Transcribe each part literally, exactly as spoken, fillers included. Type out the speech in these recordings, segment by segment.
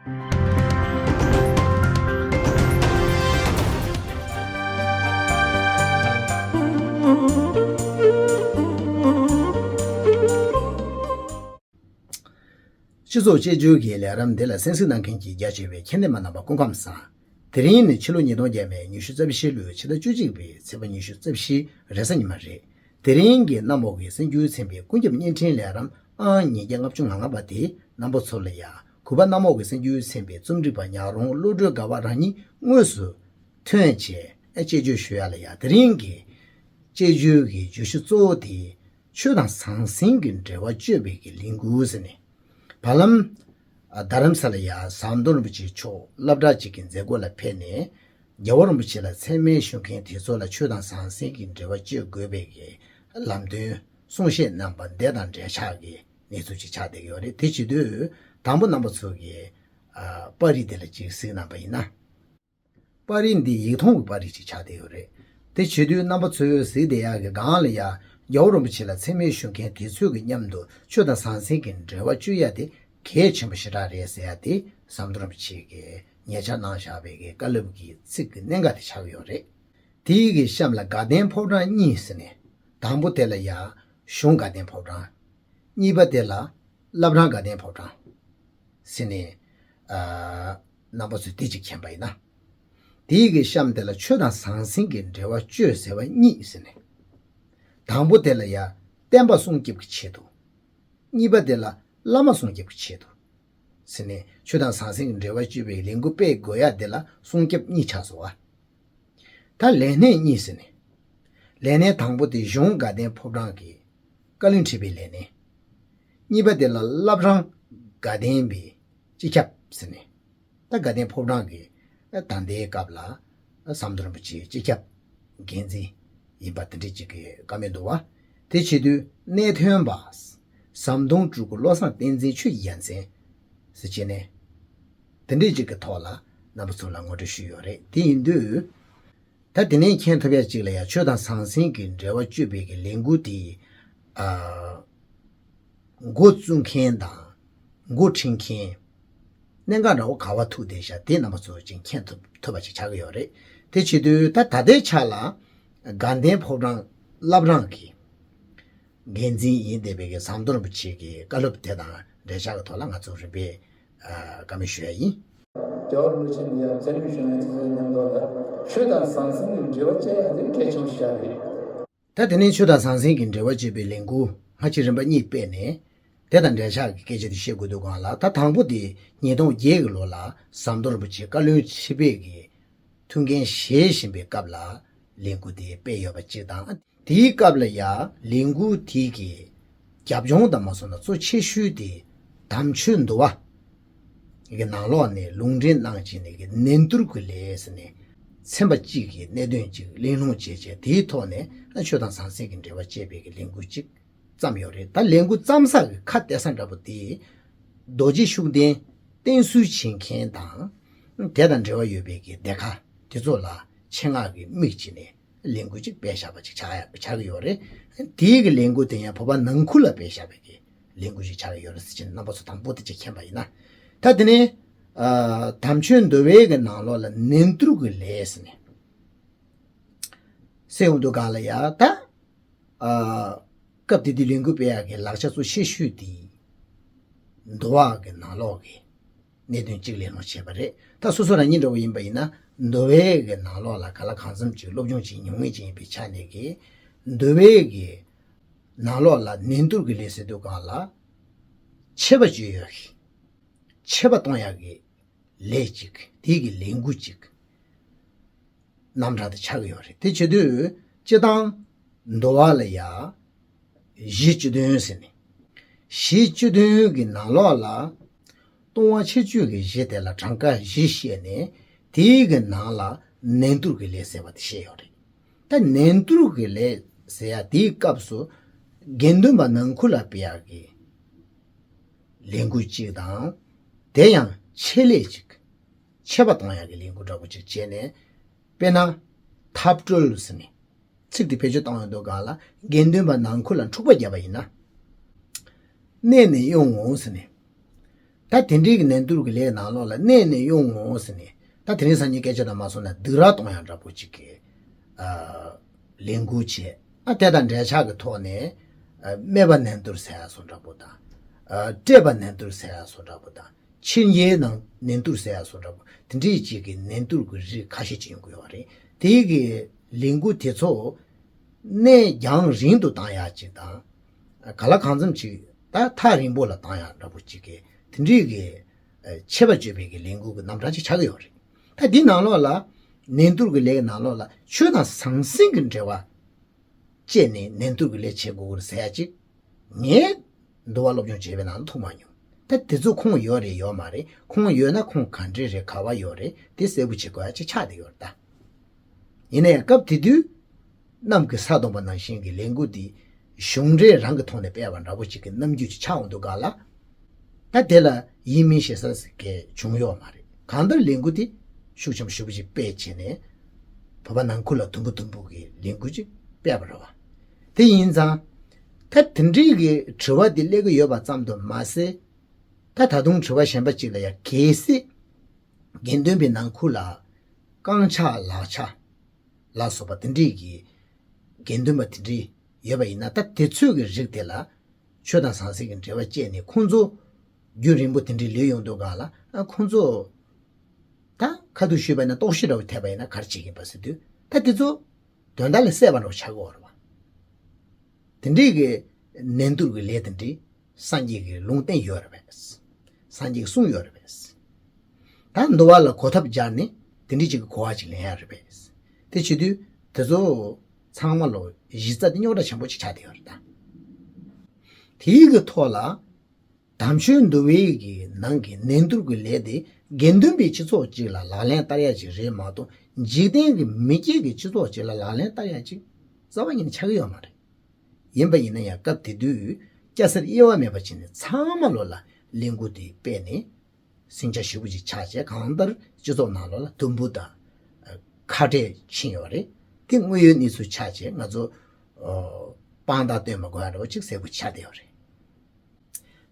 སྤྱི་ཚོགས་དཔྱད་བརྗོད་ཀྱི་ལས་རིམ་འདི་ལ་གསན་གཟིགས་གནང་མཁན་གྱི་རྒྱ་ཆེ་བའི་མཁྱེན་ལྡན་མ་རྣམ་པ་སྐུ་ཁམས་བཟང་། དེ་རིང་ནི་ཕྱི་ལོ་ཉིས་སྟོང་བརྒྱ་མེད་ཉི་ཤུ་རྩ་བཞི་ལོའི་ཕྱི་ཟླ་བཅུ་གཅིག་པའི་ཚེས་པ་ཉི་ཤུ་རྩ་བཞི་རེས་གཟའ་ཉི་མ་རེད། དེ་རིང་གི་གནམ་འོག་གི་གསར་འགྱུར་ཚན་པའི་ཀུན་ཁྱབ་བརྙན་འཕྲིན་ལས་རིམ་ཨང་ཉིས་བརྒྱ་ལྔ་བཅུ་ང་ལྔ་པ་དེ་རྣམ་པ་ཚོ་ལ་ཡང་གུས་པ་གནམ་འོག་གི་གསར་འགྱུར་ཚན་པའི་རྩོམ་སྒྲིག་པ་ཉག་རོང་བློ་གྲོས་དགའ་བ་རང་ཉིད་དངོས་སུ་ཐོན་བྱས་དཔྱད་བརྗོད་ཞུ་ཡ་ལ་ཡ། དེ་རིང་གི་དཔྱད་བརྗོད་ཀྱི་བརྗོད་གཞི་གཙོ་བོ་དེ་ཆོས་དང་ཟང་ཟིང་གི་འབྲེལ་བ་གཅོད་པའི་གི་ལས་འགུལ་ཟེར་ནས། བར་ལམ། ཨ། རྡ་རམ་ས་ལ་ཡ་ཟམ་གདོང་རིན་པོ་ཆེ་མཆོག་སློབ་གྲྭ་གཅིག་གི་མཛད་སྒོ་ལ་ཕེབས་ནས། རྒྱལ་བ་རིན་པོ་ཆེ་ལ་མཚན་སྨད་ཞུ་མཁན་དེ་ཚོ་ལ་ཆོས་དང་ཟང་ཟིང་གི་འབྲེལ་བ་གཅོད་དགོས་པའི་གི་ལམ་སྟོན་གསུང་བཤད་གནང་པ་འདི་དང་འབྲེལ་ཆགས་ཀྱི་གནས་ཚུལ་ཅིག་ཆགས་བསྡད་ཀྱི་ཡོད་རེད། དེ་བྱེད་དུས་དང་པོ་རྣམ་པ་ཚོ་གིས་ཨ། པར་རིས་དེ་ལ་ཅིག་གཟིགས་གནང་པ་ཡིན་ན། པར་རིས་འདི་ཡིག་ཐོག་གི་པར་རིས་ཅིག་ཆགས་བསྡད་ཡོད་རེད། དེ་བྱེད་དུས་རྣམ་པ་ཚོས་གཟིགས་བསྡད་ཡག་གི་སྒང་ལ་ཡ། རྒྱལ་བ་རིན་པོ་ཆེ་ལ་མཚན་སྨད་ཞུ་མཁན་དེ་ཚོ་གི་མཉམ་དུ་ཆོས་དང་ཟང་ཟིང་གི་འབྲེལ་བ་གཅོད་ཡ་དེ་གལ་ཆེན་པོ་ཞེ་དྲག་རེད་ཟེར་ཡ་དེ་ཟམ་གདོང་རིན་པོ་ཆེ་གིས་ཉེ་ཆར་གནང་བཞག་པའི་གི་བཀའ་སློབ་ཀྱི་ཚིག་གི་གནད་འགག་དེ་ཆགས་ཀྱི་ཡོད་རེད། དེའི་གི་གཤམ་ལ་དགའ་ལྡན་ཕོ་བྲང་གཉིས་ཟེར་ནས། དང་པོ་དེ་ལ་ཡ་གཞུང་དགའ་ལྡན་ཕོ་བྲང་། གཉིས་པ་དེ་ལ་བླ་བྲང་དགའ་ལྡན་ཕོ་བྲང་ཟེར་ནས། ཨ། རྣམ་པ་ཚོས་དེ་གཅིག་མཁྱེན་པ་ཡིན་ན། དེའི་གི་གཤམ་དེ་ལ་ཆོས་དང་ཟང་ཟིང་གི་འབྲེལ་བ་གཅོད་ཟེར་བ་གཉིས་ཟེར་ནས། དང་པོ་དེ་ལ་ཡ་བསྟན་པ་སྲུང་སྐྱོབ་ཀྱི་ཆེད་དུ། གཉིས་པ་དེ་ལ་བླ་མ་སྲུང་སྐྱོབ་ཀྱི་ཆེད་དུ་ཟེར་ནས། ཆོས་དང་ཟང་ཟིང་གི་འབྲེལ་བ་གཅོད་པའི་ལས་འགུལ་སྤེལ་དགོས་ཡ་དེ་ལ་སྲུང་སྐྱོབ་གཉིས་ཆགས་སོང་བ། ད་ལས་སྣེ་གཉིས་ཟེར་ནས། ལས་སྣེ་དང་པོ་དེ་གཞུང་དགའ་ལྡན་ཕོ་བྲང་གི་བཀའ་བློན་ཁྲི་པའི་ལས་སྣེ། གཉིས་པ་དེ་ལ་བླ་བྲང་དགའ་ལྡན་པའི་སྤྱི་ཁྱབ་ཟེར་ནས། ད་དགའ་ལྡན་ཕོ་བྲང་གི་ད་ལྟའི་སྐབས་ལ་ཟམ་གདོང་རིན་པོ་ཆེའི་སྤྱི་ཁྱབ་འགན་འཛིན་ཡིན་པ་དེ་འདྲ་ཅིག་གི་བཀའ་མོལ་འདུག་བ། དེ་བྱེད་དུས་གནས་ཐོན་པ་ཟམ་གདོང་སྤྲུལ་སྐུ་བློ་བཟང་བསྟན་འཛིན་ཆོས་ཀྱི་རྒྱལ་མཚན་ཟེར་བྱས་ནས། དེ་འདྲ་ཅིག་གི་ཐོག་ལ་རྣམ་པ་ཚོ་ལ་ངོ་སྤྲོད་ཞུས་ཡོད་རེད། དེ་ཡིན་དུས། ད་དེ་ནས་མཁྱེན་ཐུབ་ཡ་གཅིག་ལ་ཡ། ཆོས་དང་ཟང་ཟིང་གི་འབྲེལ་བ་གཅོད་པའི་གི་ལས་འགུལ་དེ། ཨ། འགོ་བཙུགས་མཁན་དང་། འགོ་ཁྲིད་མཁན། གནད་འགག་འདྲ་བོ་ག་བ་ཐུག་བསྡད་ཤག་དེ་རྣམ་པ་ཚོ་ཅིག་མཁྱེན་ཐུབ་ཐུབ་པ་ཅིག་ཆགས་ཀྱི་ཡོད་རེད། དེ་བྱེད་དུས་ད་ད་ལྟའི་ཆ་ལ་དགའ་ལྡན་ཕོ་བྲང་བླ་བྲང་གི་འགན་འཛིན་ཡིན་བསྡད་པའི་གི་ཟམ་གདོང་རིན་པོ་ཆེ་གི་བཀའ་སློབ་དེ་དང་འབྲེལ་ཆགས་ཀྱི་ཐོག་ལ་ང་ཚོ་རིམ་པས་ཨ། བཀའ་མོལ་ཞུ་ཡ་ཡིན། རྒྱལ་བ་རིན་པོ་ཆེ་ནས་ཡང་མཚན་སྨད་ཞུ་མཁན་དེ་ཚོའི་མཉམ་དུ་ལ་ཆོས་དང་ཟང་ཟིང་གི་འབྲེལ་བ་བཅད་ཡ་དེ་གལ་ཆེན་པོ་ཞིག་རེད། ད་དེ་ནས་ཆོས་དང་ཟང་ཟིང་གི་འབྲེལ་བ་བཅད་པའི་ལས་འགུལ་སྔ་ཕྱི་རིམ་པ་གཉིས་སྤེལ་ནས། དེ་དང་འབྲེལ་ཆགས་ཀྱི་སྐད་ཆ་དེ་བཤད་དགོས་འདུག་གང་ལ། ད་དང་པོ་དེ་ཉིས་སྟོང་བརྒྱད་ཀྱི་ལོ་ལ་ཟམ་གདོང་རིན་པོ་ཆེ་བཀའ་བློན་ཁྲི་པའི་གི་ཐུགས་འགན་བཞེས་བཞིན་པའི་སྐབས་ལ་ལས་འགུལ་དེ་སྤེལ་ཡོད་པ་གཅིག་དང་། དེའི་སྐབས་ལ་ཡ་ལས་འགུལ་དེ་གི་རྒྱབ་ལྗོངས་དང་མ་སོང་ན་གཙོ་ཆེ་ཤོས་དེ་དམ་ཆོས་འདུལ་བ་གི་ནང་ལོགས་ནས་ལུང་འདྲེན་གནང་བྱས་ནས་གི་ནན་ཏུར་གྱི་ལས་ཟེར་ནས། ཚན་པ་གཅིག་གི་གནད་དོན་གཅིག་གླེང་སློང་བྱས་བྱས། དེའི་ཐོག་ནས་ཆོས་དང་ཟང་ཟིང་གི་འབྲེལ་བ་བཅད་པའི་གི་ལས་འགུལ་གཅིག་བརྩམས་ཡོད་རེད། ད་ལས་འགུལ་བརྩམས་ས་གི་ཁ་གཏད་ས་འདྲ་པོ་དེ་རྡོ་རྗེ་ཤུགས་ལྡན་བསྟེན་གསོལ་བྱེད་མཁན་དང་། དེ་དང་འབྲེལ་བ་ཡོད་པའི་གི་སྡེ་ཁག་དེ་ཚོ་ལ་ཆེད་མངགས་ཀྱི་དམིགས་བྱས་ནས་ལས་འགུལ་ཅིག་སྤེལ་བཞག་པ་ཅིག་ཆགས་ཡ་ཆགས་ཀྱི་ཡོད་རེད། དེའི་གི་ལས་འགུལ་དེ་ཡང་བོད་པ་ནང་ཁུལ་ལ་སྤེལ་བཞག་པའི་གི་ལས་འགུལ་ཅིག་ཆགས་ཀྱི་ཡོད་རེད་ཟེར་ཕྱིན། རྣམ་པ་ཚོ་དང་པོ་དེ་ཅིག་མཁྱེན་པ་ཡིན་ན། ད་དེ་ནས་ཨ། དམ་ཆོས་འདུལ་བའི་གི་ནང་ལོགས་ལ་ནན་ཏུར་གྱི་ལས་ཟེར་ནས། ཟེར་ཡོང་དུས་གང་ལ་ཡ་ད། ཨ། སྐབས་དེ་དུས་ལས་འགུལ་སྤེལ་ཡག་གི་ལག་ཆ་གཙོ་ཆེ་ཤོས་དེ། འདུལ་བ་གི་ནང་ལོགས་ཀྱི་གནད་དོན་གཅིག་གླེང་སློང་བྱས་པ་རེད། ད་སོ་སོ་རང་ཉིད་འདྲ་བོ་ཡིན་པ་ཡིན་ན། འདུལ་བའི་གི་ནང་ལོགས་ལ་གང་ལ་གང་འཚམ་ཅིག་སློབ་སྦྱོང་བྱེད་མྱོང་མཁན་ཅིག་ཡིན་པའི་ཆ་ནས་ཀྱི། འདུལ་བའི་གི་ནང་ལོགས་ལ་ནན་ཏུར་གྱི་ལས་ཟེར་དུས་གང་ལ། ཆད་པ་གཅོད་ཡག་གི། ཆད་པ་གཏོང་ཡག་གི་ལས་གཅིག་དེའི་གི་ལས་འགུལ་གཅིག་རྣམ་གྲངས་དེ་ཆགས་ཀྱི་ཡོད་རེད། དེ་བྱེད་དུས་སྤྱི་བཏང་འདུལ་བ་ལ་ཡ་གཞི་བཅུ་བདུན་ཟེར་ནས། གཞི་བཅུ་བདུན་གྱི་ནང་ལོགས་ལ་ལྟུང་བ་ཆེ་བཅུ་གི་གཞི་དེ་ལ་གྲངས་ཀ་བཞི་བཤད་ནས། དེའི་གི་ནང་ལ་ནན་ཏུར་གྱི་ལས་ཟེར་བ་དེ་བཤད་ཡོད་རེད། ད་ནན་ཏུར་གྱི་ལས་ཟེར་ཡ་དེའི་སྐབས་སུ་དགེ་འདུན་པ་ནང་ཁུལ་ལ་སྤེལ་ཡག་གི་ལས་འགུལ་གཅིག་དང་། དེ་ཡང་ཆད་ལས་གཅིག་ཆད་པ་གཏོང་ཡག་གི་ལས་འགུལ་འདྲ་པོ་ཅིག་བྱས་ནས། དཔེར་ན། འཐབ་གྲོལ་ཟེར་ནས། ཚིག་དེ་བེད་སྤྱོད་བཏང་ཡོང་དུས་གང་ལ། དགེ་འདུན་པ་ནང་ཁུལ་ལ་འཁྲུག་པ་བརྒྱབ་པ་ཡིན་ན། གནས་ནས་དབྱུང་ངོ་ཟེར་ནས། ད་དེ་འདྲའི་གི་ནན་ཏུར་གྱི་ལས་ནང་ལོགས་ལ་གནས་ནས་དབྱུང་ངོ་ཟེར་ནས། ད་དེ་རིང་སང་ཉིན་སྐད་ཆ་དང་མ་སོང་ན་སྡིགས་ར་གཏོང་ཡག་འདྲ་པོ་ཅིག་གི་ཨ་ལས་འགུལ་བྱས། ཨ་དེ་དང་འབྲེལ་ཆགས་ཀྱི་ཐོག་ནས་ཨ་སྨེ་བ་ནན་ཏུར་ཟེར་ཡག་བཟོ་འདྲ་པོ་དང་། ཨ་བཀྲེས་པ་ནན་ཏུར་ཟེར་ཡག་བཟོ་འདྲ་པོ་དང་། ཕྱི་ཉལ་ནང་ནན་ཏུར་ཟེར་ཡག་བཟོ་འདྲ་པོ། དེ་འདྲའི་ཅིག་གི་ནན་ཏུར་གྱི་རིགས་ཁ་ཤས་ཅིག་ཡོང་གི་ཡོད་རེད། དེའི་གི་ལས་འགུལ་དེ་ཚོ་གནས་རྒྱང་རིང་དུ་བཏང་ཡག་ཅིག་དང་། ག་ལ་གང་འཚམ་ཅིག་ད་ཐག་རིང་པོ་ལ་བཏང་ཡག་འདྲ་པོ་ཅིག་གི་དེ་འདྲའི་གི་ཆད་པ་གཅོད་པའི་གི་ལས་འགུལ་གྱི་རྣམ་གྲངས་ཅིག་ཆགས་ཀྱི་ཡོད་རེད། ད་འདི་ནང་ལོགས་ལ་ནན་ཏུར་གྱི་ལས་ཀྱི་ནང་ལོགས་ལ་ཆོས་དང་ཟང་ཟིང་གི་འབྲེལ་བ་བཅད་ནས་ནན་ཏུར་གྱི་ལས་བྱེད་དགོས་ཀྱི་རེད་ཟེར་ཡག་ཅིག་ངས་འདུལ་བ་སློབ་སྦྱོང་བྱས་པའི་ནང་ལ་ཐུག་མ་མྱོང་། ད་དེ་ཚོ་ཁུངས་ཡོད་རེད་ཡོད་མ་རེད། ཁུངས་ཡོད་ན་ཁུངས་ག་འདྲས་རེད། ག་བ་ཡོད་རེད། དེ་གསལ་པོ་བྱེད་དགོས་ཡག་ཅིག་ཆགས་བསྡད་ཡོད་རེད་ད། ཡིན་ན་ཡང་སྐབས་དེ་དུས་གནམ་གྱི་ས་སྟོང་པ་ནང་བཞིན་གྱི་ལས་འགུལ་འདི་གཞུང་འབྲེལ་རང་གི་ཐོག་ནས་སྤེལ་བ་འདྲ་པོ་ཅིག་གི་རྣམ་འགྱུར་ཅིག་ཆགས་འོང་དུས་སྒང་ལ། ད་དེ་ལ་ཡིན་མིན་ཞེ་ས་ཟེར་མཁན་བྱུང་ཡོད་མ་རེད། གང་ལྟར་ལས་འགུལ་དེ་ཤུགས་ཆེན་པོ་ཞེ་པོ་ཅིག་སྤེལ་བྱས་ནས་བོད་པ་ནང་ཁུལ་ལ་དུམ་བུ་དུམ་བུ་གི་ལས་འགུལ་ཅིག་སྤེལ་བ་རེད་བ། དེ་ཡིན་ཙང་ད་དེ་འདྲའི་གི་དྲི་བ་འདི་སླེབས་ཀྱི་ཡོད་པ་ཙམ་དུ་མ་ཟད། ད་ད་དུང་དྲི་བ་གཞན་པ་ཅིག་ལ་ཡང་གལ་སྲིད་དགེ་འདུན་པའི་ནང་ཁུལ་ལ་རྐང་ཆག་ལག་ཆག་ལ་སོགས་པ་དེ་འདྲའི་གི་དགེ་འདུན་པ་དེ་འདྲའི་ཡོད་པ་ཡིན་ན། ད་དེ་ཚོའི་གི་རིགས་དེ་ལ་ཆོས་དང་ཟང་ཟིང་གི་འབྲེལ་བ་བཅད་ནས་ཁོང་ཚོ་རྒྱུན་རིང་པོ་དེ་འདྲའི་ལུས་ཡོང་དུས་སྒང་ལ། ཨ་ཁོང་ཚོ་ད་ཁ་ཐུག་ཞུས་པ་ཡིན་ན་ལྟོགས་ཤི་འདྲ་བོ་ཐེབས་པ་ཡིན་ན་ག་རེ་བྱེད་ཀྱི་ཡིན་པ་ཟེར་དུས། ད་དེ་ཚོ་དོན་དག་ལས་སད་པ་འདྲ་བོ་ཆགས་ཀྱི་ཡོད་རེད་བ། དེ་འདྲའི་གི་ནན་ཏུར་གྱི་ལས་དེ་འདྲའི་སངས་རྒྱས་ཀྱིས་ལུང་བསྟན་ཡོད་རེད་པས། སངས་རྒྱས་ཀྱིས་གསུངས་ཡོད་རེད་པས། ད་འདུལ་བ་ལ་གོ་ཐབས་སྦྱར་ནས་དེ་འདྲའི་ཅིག་གི་གོ་བ་ཅིག་ལེན་ཡག་རེད་པས། དེ་བྱེད་དུས་དེ་ཚོ་ཚང་མ་ལོ་གཞི་རྩ་དེ་རྙོག་དྲ་ཆེན་པོ་ཅིག་ཆགས་བསྡད་ཡོད་རེད་ད། དེའི་གི་ཐོག་ལ་དམ་ཆོས་འདུལ་བའི་གི་ནང་གི་ནན་ཏུར་གྱི་ལས་དེ་དགེ་འདུན་པའི་སྤྱི་ཚོགས་ཅིག་ལ་ལག་ལེན་བསྟར་ཡག་ཅིག་རེད་མ་གཏོགས། འཇིག་རྟེན་གྱི་མི་སྐྱེ་གི་སྤྱི་ཚོགས་ཅིག་ལ་ལག་ལེན་བསྟར་ཡག་ཅིག་རྩ་བ་ཉིད་ནས་ཆགས་ཀྱི་ཡོད་མ་རེད། ཡིན་པ་ཡིན་ན་ཡང་སྐབས་དེ་དུས་སྐྱ་སེར་དབྱེ་བ་མེད་པ་བྱས་ནས་ཚང་མ་ལོ་ལ་ལས་འགུལ་དེ་སྤེལ་ནས་ཟིང་ཆ་ཞེ་པོ་ཅིག་ཆགས་བྱས། གང་ལྟར་སྤྱི་ཚོགས་ནང་ལོགས་ལ་དུམ་བུ་དང་ཁ་བྲལ་ཕྱིན་ཡོད་རེད། དེ་དངོས་ཡོད་གནས་ཚུལ་ཆགས་བྱས། ང་ཚོ་དཔང་རྟགས་སྟོན་མ་དགོས་ཡག་འདྲ་བོ་ཅིག་གསལ་པོ་ཆགས་བསྡད་ཡོད་རེད།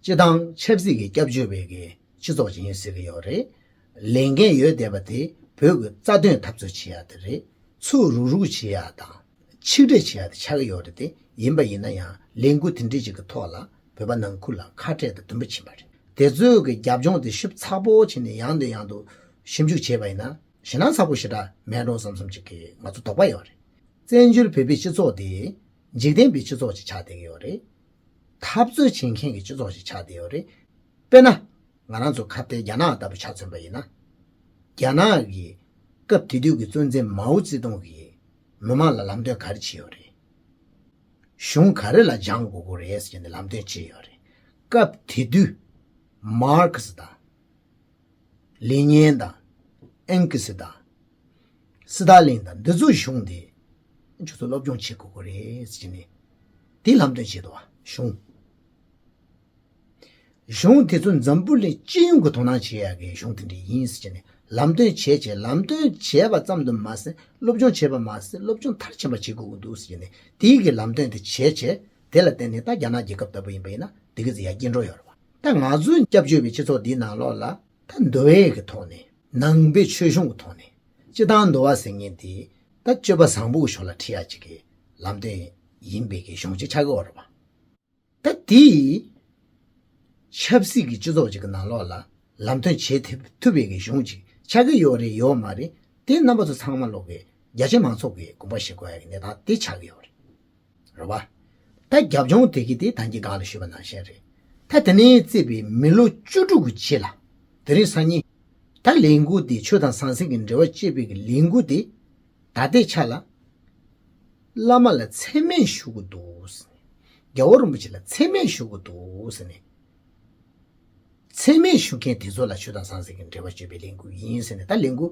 སྤྱི་བཏང་ཆབ་སྲིད་ཀྱི་སྐྱབས་བཅོལ་བའི་གི་སྤྱི་ཚོགས་ཅིག་ཡིན་ཟེར་གི་ཡོད་རེད། ལས་འགན་ཡོད་བསྡད་པ་དེ་བོད་ཀྱི་རྩ་དོན་འཐབ་རྩོད་བྱེད་ཡག་དེ་རེད། ཚུར་རུག་རུག་བྱེད་ཡག་དང་ཆིག་སྒྲིལ་བྱེད་ཡག་དེ་ཆགས་ཀྱི་ཡོད་རེད་དེ། ཡིན་པ་ཡིན་ན་ཡང་ལས་འགུལ་དེ་འདྲའི་ཅིག་གི་ཐོག་ལ་བོད་པ་ནང་ཁུལ་ལ་ཁ་བྲལ་དང་དུམ་བུ་ཕྱིན་པ་རེད། དེ་ཚོའི་གི་རྒྱབ་ལྗོངས་དེ་ཞིབ་ཚགས་པོ་བྱས་ནས་ཡང་དུ་ཡང་དུ་ཞིབ་འཇུག་བྱས་པ་ཡིན་ན། ཞེད་སྣང་ཚ་པོ་ཞེ་དྲག་མེད་འགྲོ་བསམ་བསམ་ཅིག་གི་ང་ཚོ་དོགས་པ་ཡོད་རེད། བཙན་བྱོལ་བོད་པའི་སྤྱི་ཚོགས་དེ་འཇིག་རྟེན་པའི་སྤྱི་ཚོགས་ཅིག་ཆགས་བསྡད་ཀྱི་ཡོད་རེད། འཐབ་རྩོད་བྱེད་མཁན་གྱི་སྤྱི་ཚོགས་ཤིག་ཆགས་བསྡད་ཡོད་རེད། དཔེར་ན། ང་རང་ཚོ་ཁ་གཏད་རྒྱ་ནག་ལྟ་བུ་ཆ་མཚོན་པ་ཡིན་ན། རྒྱ་ནག་གི་སྐབས་དེ་དུས་ཀྱི་གཙོ་འཛིན་མའོ་ཙེ་ཏུང་གིས་མི་མང་ལ་ལམ་སྟོན་ག་རེ་བྱས་ཡོད་རེད། གཞུང་ག་རེ་ལ་སྦྱང་དགོས་ཀྱི་རེད་ཟེར་ནས་ལམ་སྟོན་བྱས་ཡོད་རེད། སྐབས་དེ་དུས་མར་ཁེ་སི་དང་། ལེ་ཉིན་དང་། ཨེང་གི་སི་དང་། སི་ཏཱ་ལིན་དང་འདི་ཚོའི་གཞུང་དེ་ཁྱོད་ཚོ་སློབ་སྦྱོང་བྱེད་དགོས་ཀྱི་རེད་ཟེར་ནས་དེ་ལམ་སྟོན་བྱས་འདུག་བ། གཞུང་གཞུང་དེ་ཚོ་འཛམ་བུ་གླིང་སྤྱི་ཡོངས་ཀྱི་དོ་སྣང་བྱེད་ཡག་གི་གཞུང་དེ་འདྲ་ཡིན་ཟེར་ནས་ལམ་སྟོན་བྱས་བྱས། ལམ་སྟོན་བྱས་པ་ཙམ་དུ་མ་ཟད། སློབ་སྦྱོང་བྱས་པ་མ་ཟད། སློབ་སྦྱོང་མཐར་ཕྱིན་པ་བྱེད་དགོས་ཀྱི་འདུག་ཟེར་ནས་དེའི་གི་ལམ་སྟོན་དེ་བྱས་བྱས། དེ་ལ་བརྟེན་ནས་ད་རྒྱ་ནག་རྒྱལ་ཁབ་ལྟ་བུ་ཡིན་པ་ཡིན་ན་དེ་གི་ཟེར་ཡག་སྐྱེ་འགྲོ་ཡོད་རེད་བ། ད་ང་ཚོའི་སྐྱབས་བཅོལ་བའི་སྤྱི་ཚོགས་འདིའི་ནང་ལོགས་ལ། ད་འདུལ་བའི་གི་ཐོག་ནས། ནང་པའི་ཆོས་གཞུང་གི་ཐོག་ནས། སྤྱི་བཏང་འདུལ་བ་ཟེར་མཁན་དེ། ད་སྤྱོད་པ་བཟང་པོའི་ཕྱོགས་ལ་ཁྲིད་ཡག་ཅིག་གི་ལམ་སྟོན་ཡིན་པའི་གི་གཞུང་ཅིག་ཆགས་ཀྱི་ཡོད་རེད་བ། ད་དེ་ཆབ་སྲིད་ཀྱི་སྤྱི་ཚོགས་ཅིག་གི་ནང་ལོགས་ལ་ལམ་སྟོན་བྱེད་ཐུབ་ཐུབ་པའི་གི་གཞུང་ཅིག་ཆགས་ཀྱི་ཡོད་རེད་ཡོད་མ་རེད། དེ་རྣམ་པ་ཚོ་ཚང་མ་ལོག་གི་རྒྱ་ཆེ་མང་ཚོགས་ཀྱིས་དགོངས་པ་བཞེས་དགོས་ཡག་གི་གནས་སྟངས་དེ་ཆགས་ཀྱི་ཡོད་རེད། རེད་བ། ད་རྒྱབ་ལྗོངས་དེ་གི་དེ་ད་གིན་སྒང་ལ་ཞུས་པ་ནང་བཞིན་རེད། ད་དེ་ནས་བརྩིས་པའི་མི་ལོ་བཅུ་དྲུག་གི་རྗེས་ལ། དེ་རིང་སང་ཉིན། ད་ལས་འགུལ་དེ་ཆོས་དང་ཟང་ཟིང་གི་འབྲེལ་བ་བཅད་པའི་གི་ལས་འགུལ་དེ། ད་ལྟའི་ཆ་ལ། བླ་མ་ལ་མཚན་སྨད་ཞུ་གི་འདུག་ཟེར་ནས། རྒྱལ་བ་རིན་པོ་ཆེ་ལ་མཚན་སྨད་ཞུ་གི་འདུག་ཟེར་ནས། མཚན་སྨད་ཞུ་མཁན་དེ་ཚོ་ལ་ཆོས་དང་ཟང་ཟིང་གི་འབྲེལ་བ་གཅོད་པའི་ལས་འགུལ་ཡིན་ཟེར་ནས། ད་ལས་འགུལ་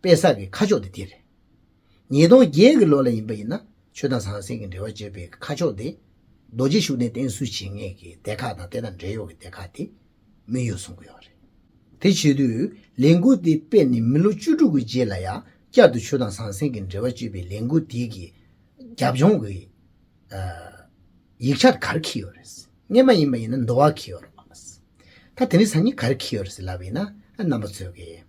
སྤེལ་ས་གི་ཁ་ཕྱོགས་དེ་དེ་རེད། ཉིས་སྟོང་བརྒྱད་ཀྱི་ལོ་ལ་ཡིན་པ་ཡིན་ན། ཆོས་དང་ཟང་ཟིང་གི་འབྲེལ་བ་གཅོད་པའི་ཁ་ཕྱོགས་དེ། རྡོ་རྗེ་ཤུགས་ལྡན་བསྟེན་གསོལ་བྱེད་མཁན་གྱི་སྡེ་ཁག་དང་། དེ་དང་འབྲེལ་ཡོད་ཀྱི་སྡེ་ཁག་དེ་དམིགས་ཡུལ་བཟུང་གི་ཡོད་རེད། དེ་བྱེད་དུས་ལས་འགུལ་དེ་སྤེལ་ནས་མི་ལོ་བཅུ་དྲུག་གི་རྗེས་ལ་ཡང་བསྐྱར་དུ་ཆོས་དང་ཟང་ཟིང་གི་འབྲེལ་བ་གཅོད་པའི་ལས་འགུལ་དེ་གི་རྒྱབ་ལྗོངས་ཀྱི་ཡིག་ཆ་ག་རེ་འཁྱེར་ཡོད་རེད། སྔོན་མ་ཡིན་པ་ཡིན་ན་འདུལ་བ་འཁྱེར་ཡོད་རེད། ད་ ད་དེ་རིང་སང་ཉིན་ག་རེ་འཁྱེར་ཡོད་རེད་ཟེར་ལབ་པ་ཡིན་ན། ཨ་རྣམ་པ་ཚོས་ཀྱིས་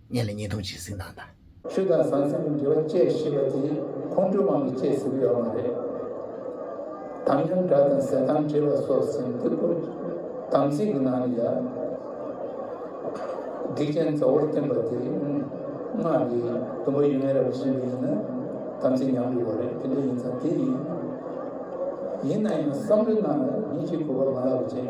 སྔོན་ལ་བརྙན་ཐུང་ཅིག་གཟིགས་གནང་དང་། ཆོས་དང་ཟང་ཟིང་གི་འབྲེལ་བ་བཅད་ཤེས་པ་དེ་ཁོང་ཁྲོའི་དབང་གིས་བཅད་ཟེར་གྱི་ཡོད་མ་རེད། དམ་ཉམས་དགྲ་དང་ཟས་དང་བྲལ་བ་སོགས་ཟེར་དེ་ཁོ་དམ་ཚིག་གི་ནང་ལ་ཡ། སྡིག་ཅན་མཛའ་བོར་བསྟེན་པ་དེ་སྔགས་ཀྱི་སྡོམ་པ་ཡོད་མེད་ར་བྱེད་པ་ཡིན་ན་དམ་ཚིག་ཉམས་འགྲོ་བ་རེད། དེ་འདྲ་ཡིན་ཙང་དེ་ཡིན། ཡིན་ན་ཡང་བསམ་བློའི་ནང་ལ་ཡིན་གཅིག་གུས་པ་མ་ལབ་ཅིག་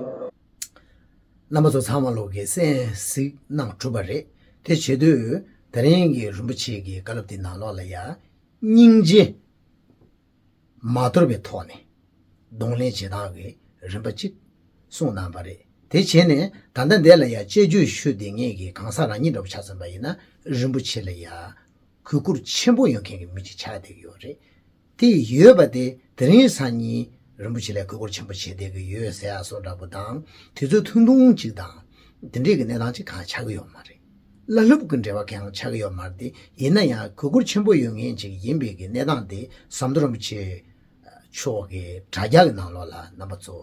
རྣམ་པ་ཚོ་ཚང་མ་ལོག་གིས་གསན་གཟིགས་གནང་གྲུབ་པ་རེད། དེ་བྱེད་དུས་དེ་རིང་གི་རིན་པོ་ཆེ་གི་བཀའ་སློབ་དེ་ནང་ལོགས་ལ་ཡ། སྙིང་རྗེ་མ་དོར་བའི་ཐོག་ནས་གདོང་ལེན་བྱེད་སྟངས་ཀྱི་རིམ་པ་གཅིག་གསུངས་གནང་པ་རེད། དེ་བྱས་ནས་ད་ལྟ་འདི་ལ་ཡ་དཔྱད་བརྗོད་ཞུ་བསྡད་མཁན་གྱི་གང་ཟག་རང་ཉིད་འདྲ་པོ་ཆ་མཚོན་པ་ཡིན་ན། རིན་པོ་ཆེ་ལ་ཡ་གུས་བཀུར་ཆེན་པོ་ཡོད་མཁན་གྱི་མི་གཅིག་ཆགས་བསྡད་ཀྱི་ཡོད་རེད། དེ་ཡོད་པ་དེ་དེ་རིང་སང་ཉིན་རིན་པོ་ཆེ་ལ་གུས་བཀུར་ཆེན་པོ་བྱེད་བསྡད་ཀྱི་ཡོད་ཟེར་ཡ་སོགས་འདྲ་པོ་དང་། དུས་ཚོད་ཐུང་ཐུང་ཅིག་དང་། དེ་འདྲས་ཀྱི་གནས་སྟངས་ཅིག་གང་ཆགས་ཀྱི་ཡོད་མ་རེད། བླ་སློབ་ཀྱི་འབྲེལ་བ་གང་ཆགས་ཀྱི་ཡོད་མ་རེད། དེ་ཡིན་ན་ཡང་གུས་བཀུར་ཆེན་པོ་ཡོད་མཁན་ཅིག་ཡིན་པའི་གི་གནས་སྟངས་དེ་ཟམ་གདོང་རིན་པོ་ཆེ་མཆོག་གི་དྲ་རྒྱ་གི་ནང་ལོགས་ལ་རྣམ་པ་ཚོ་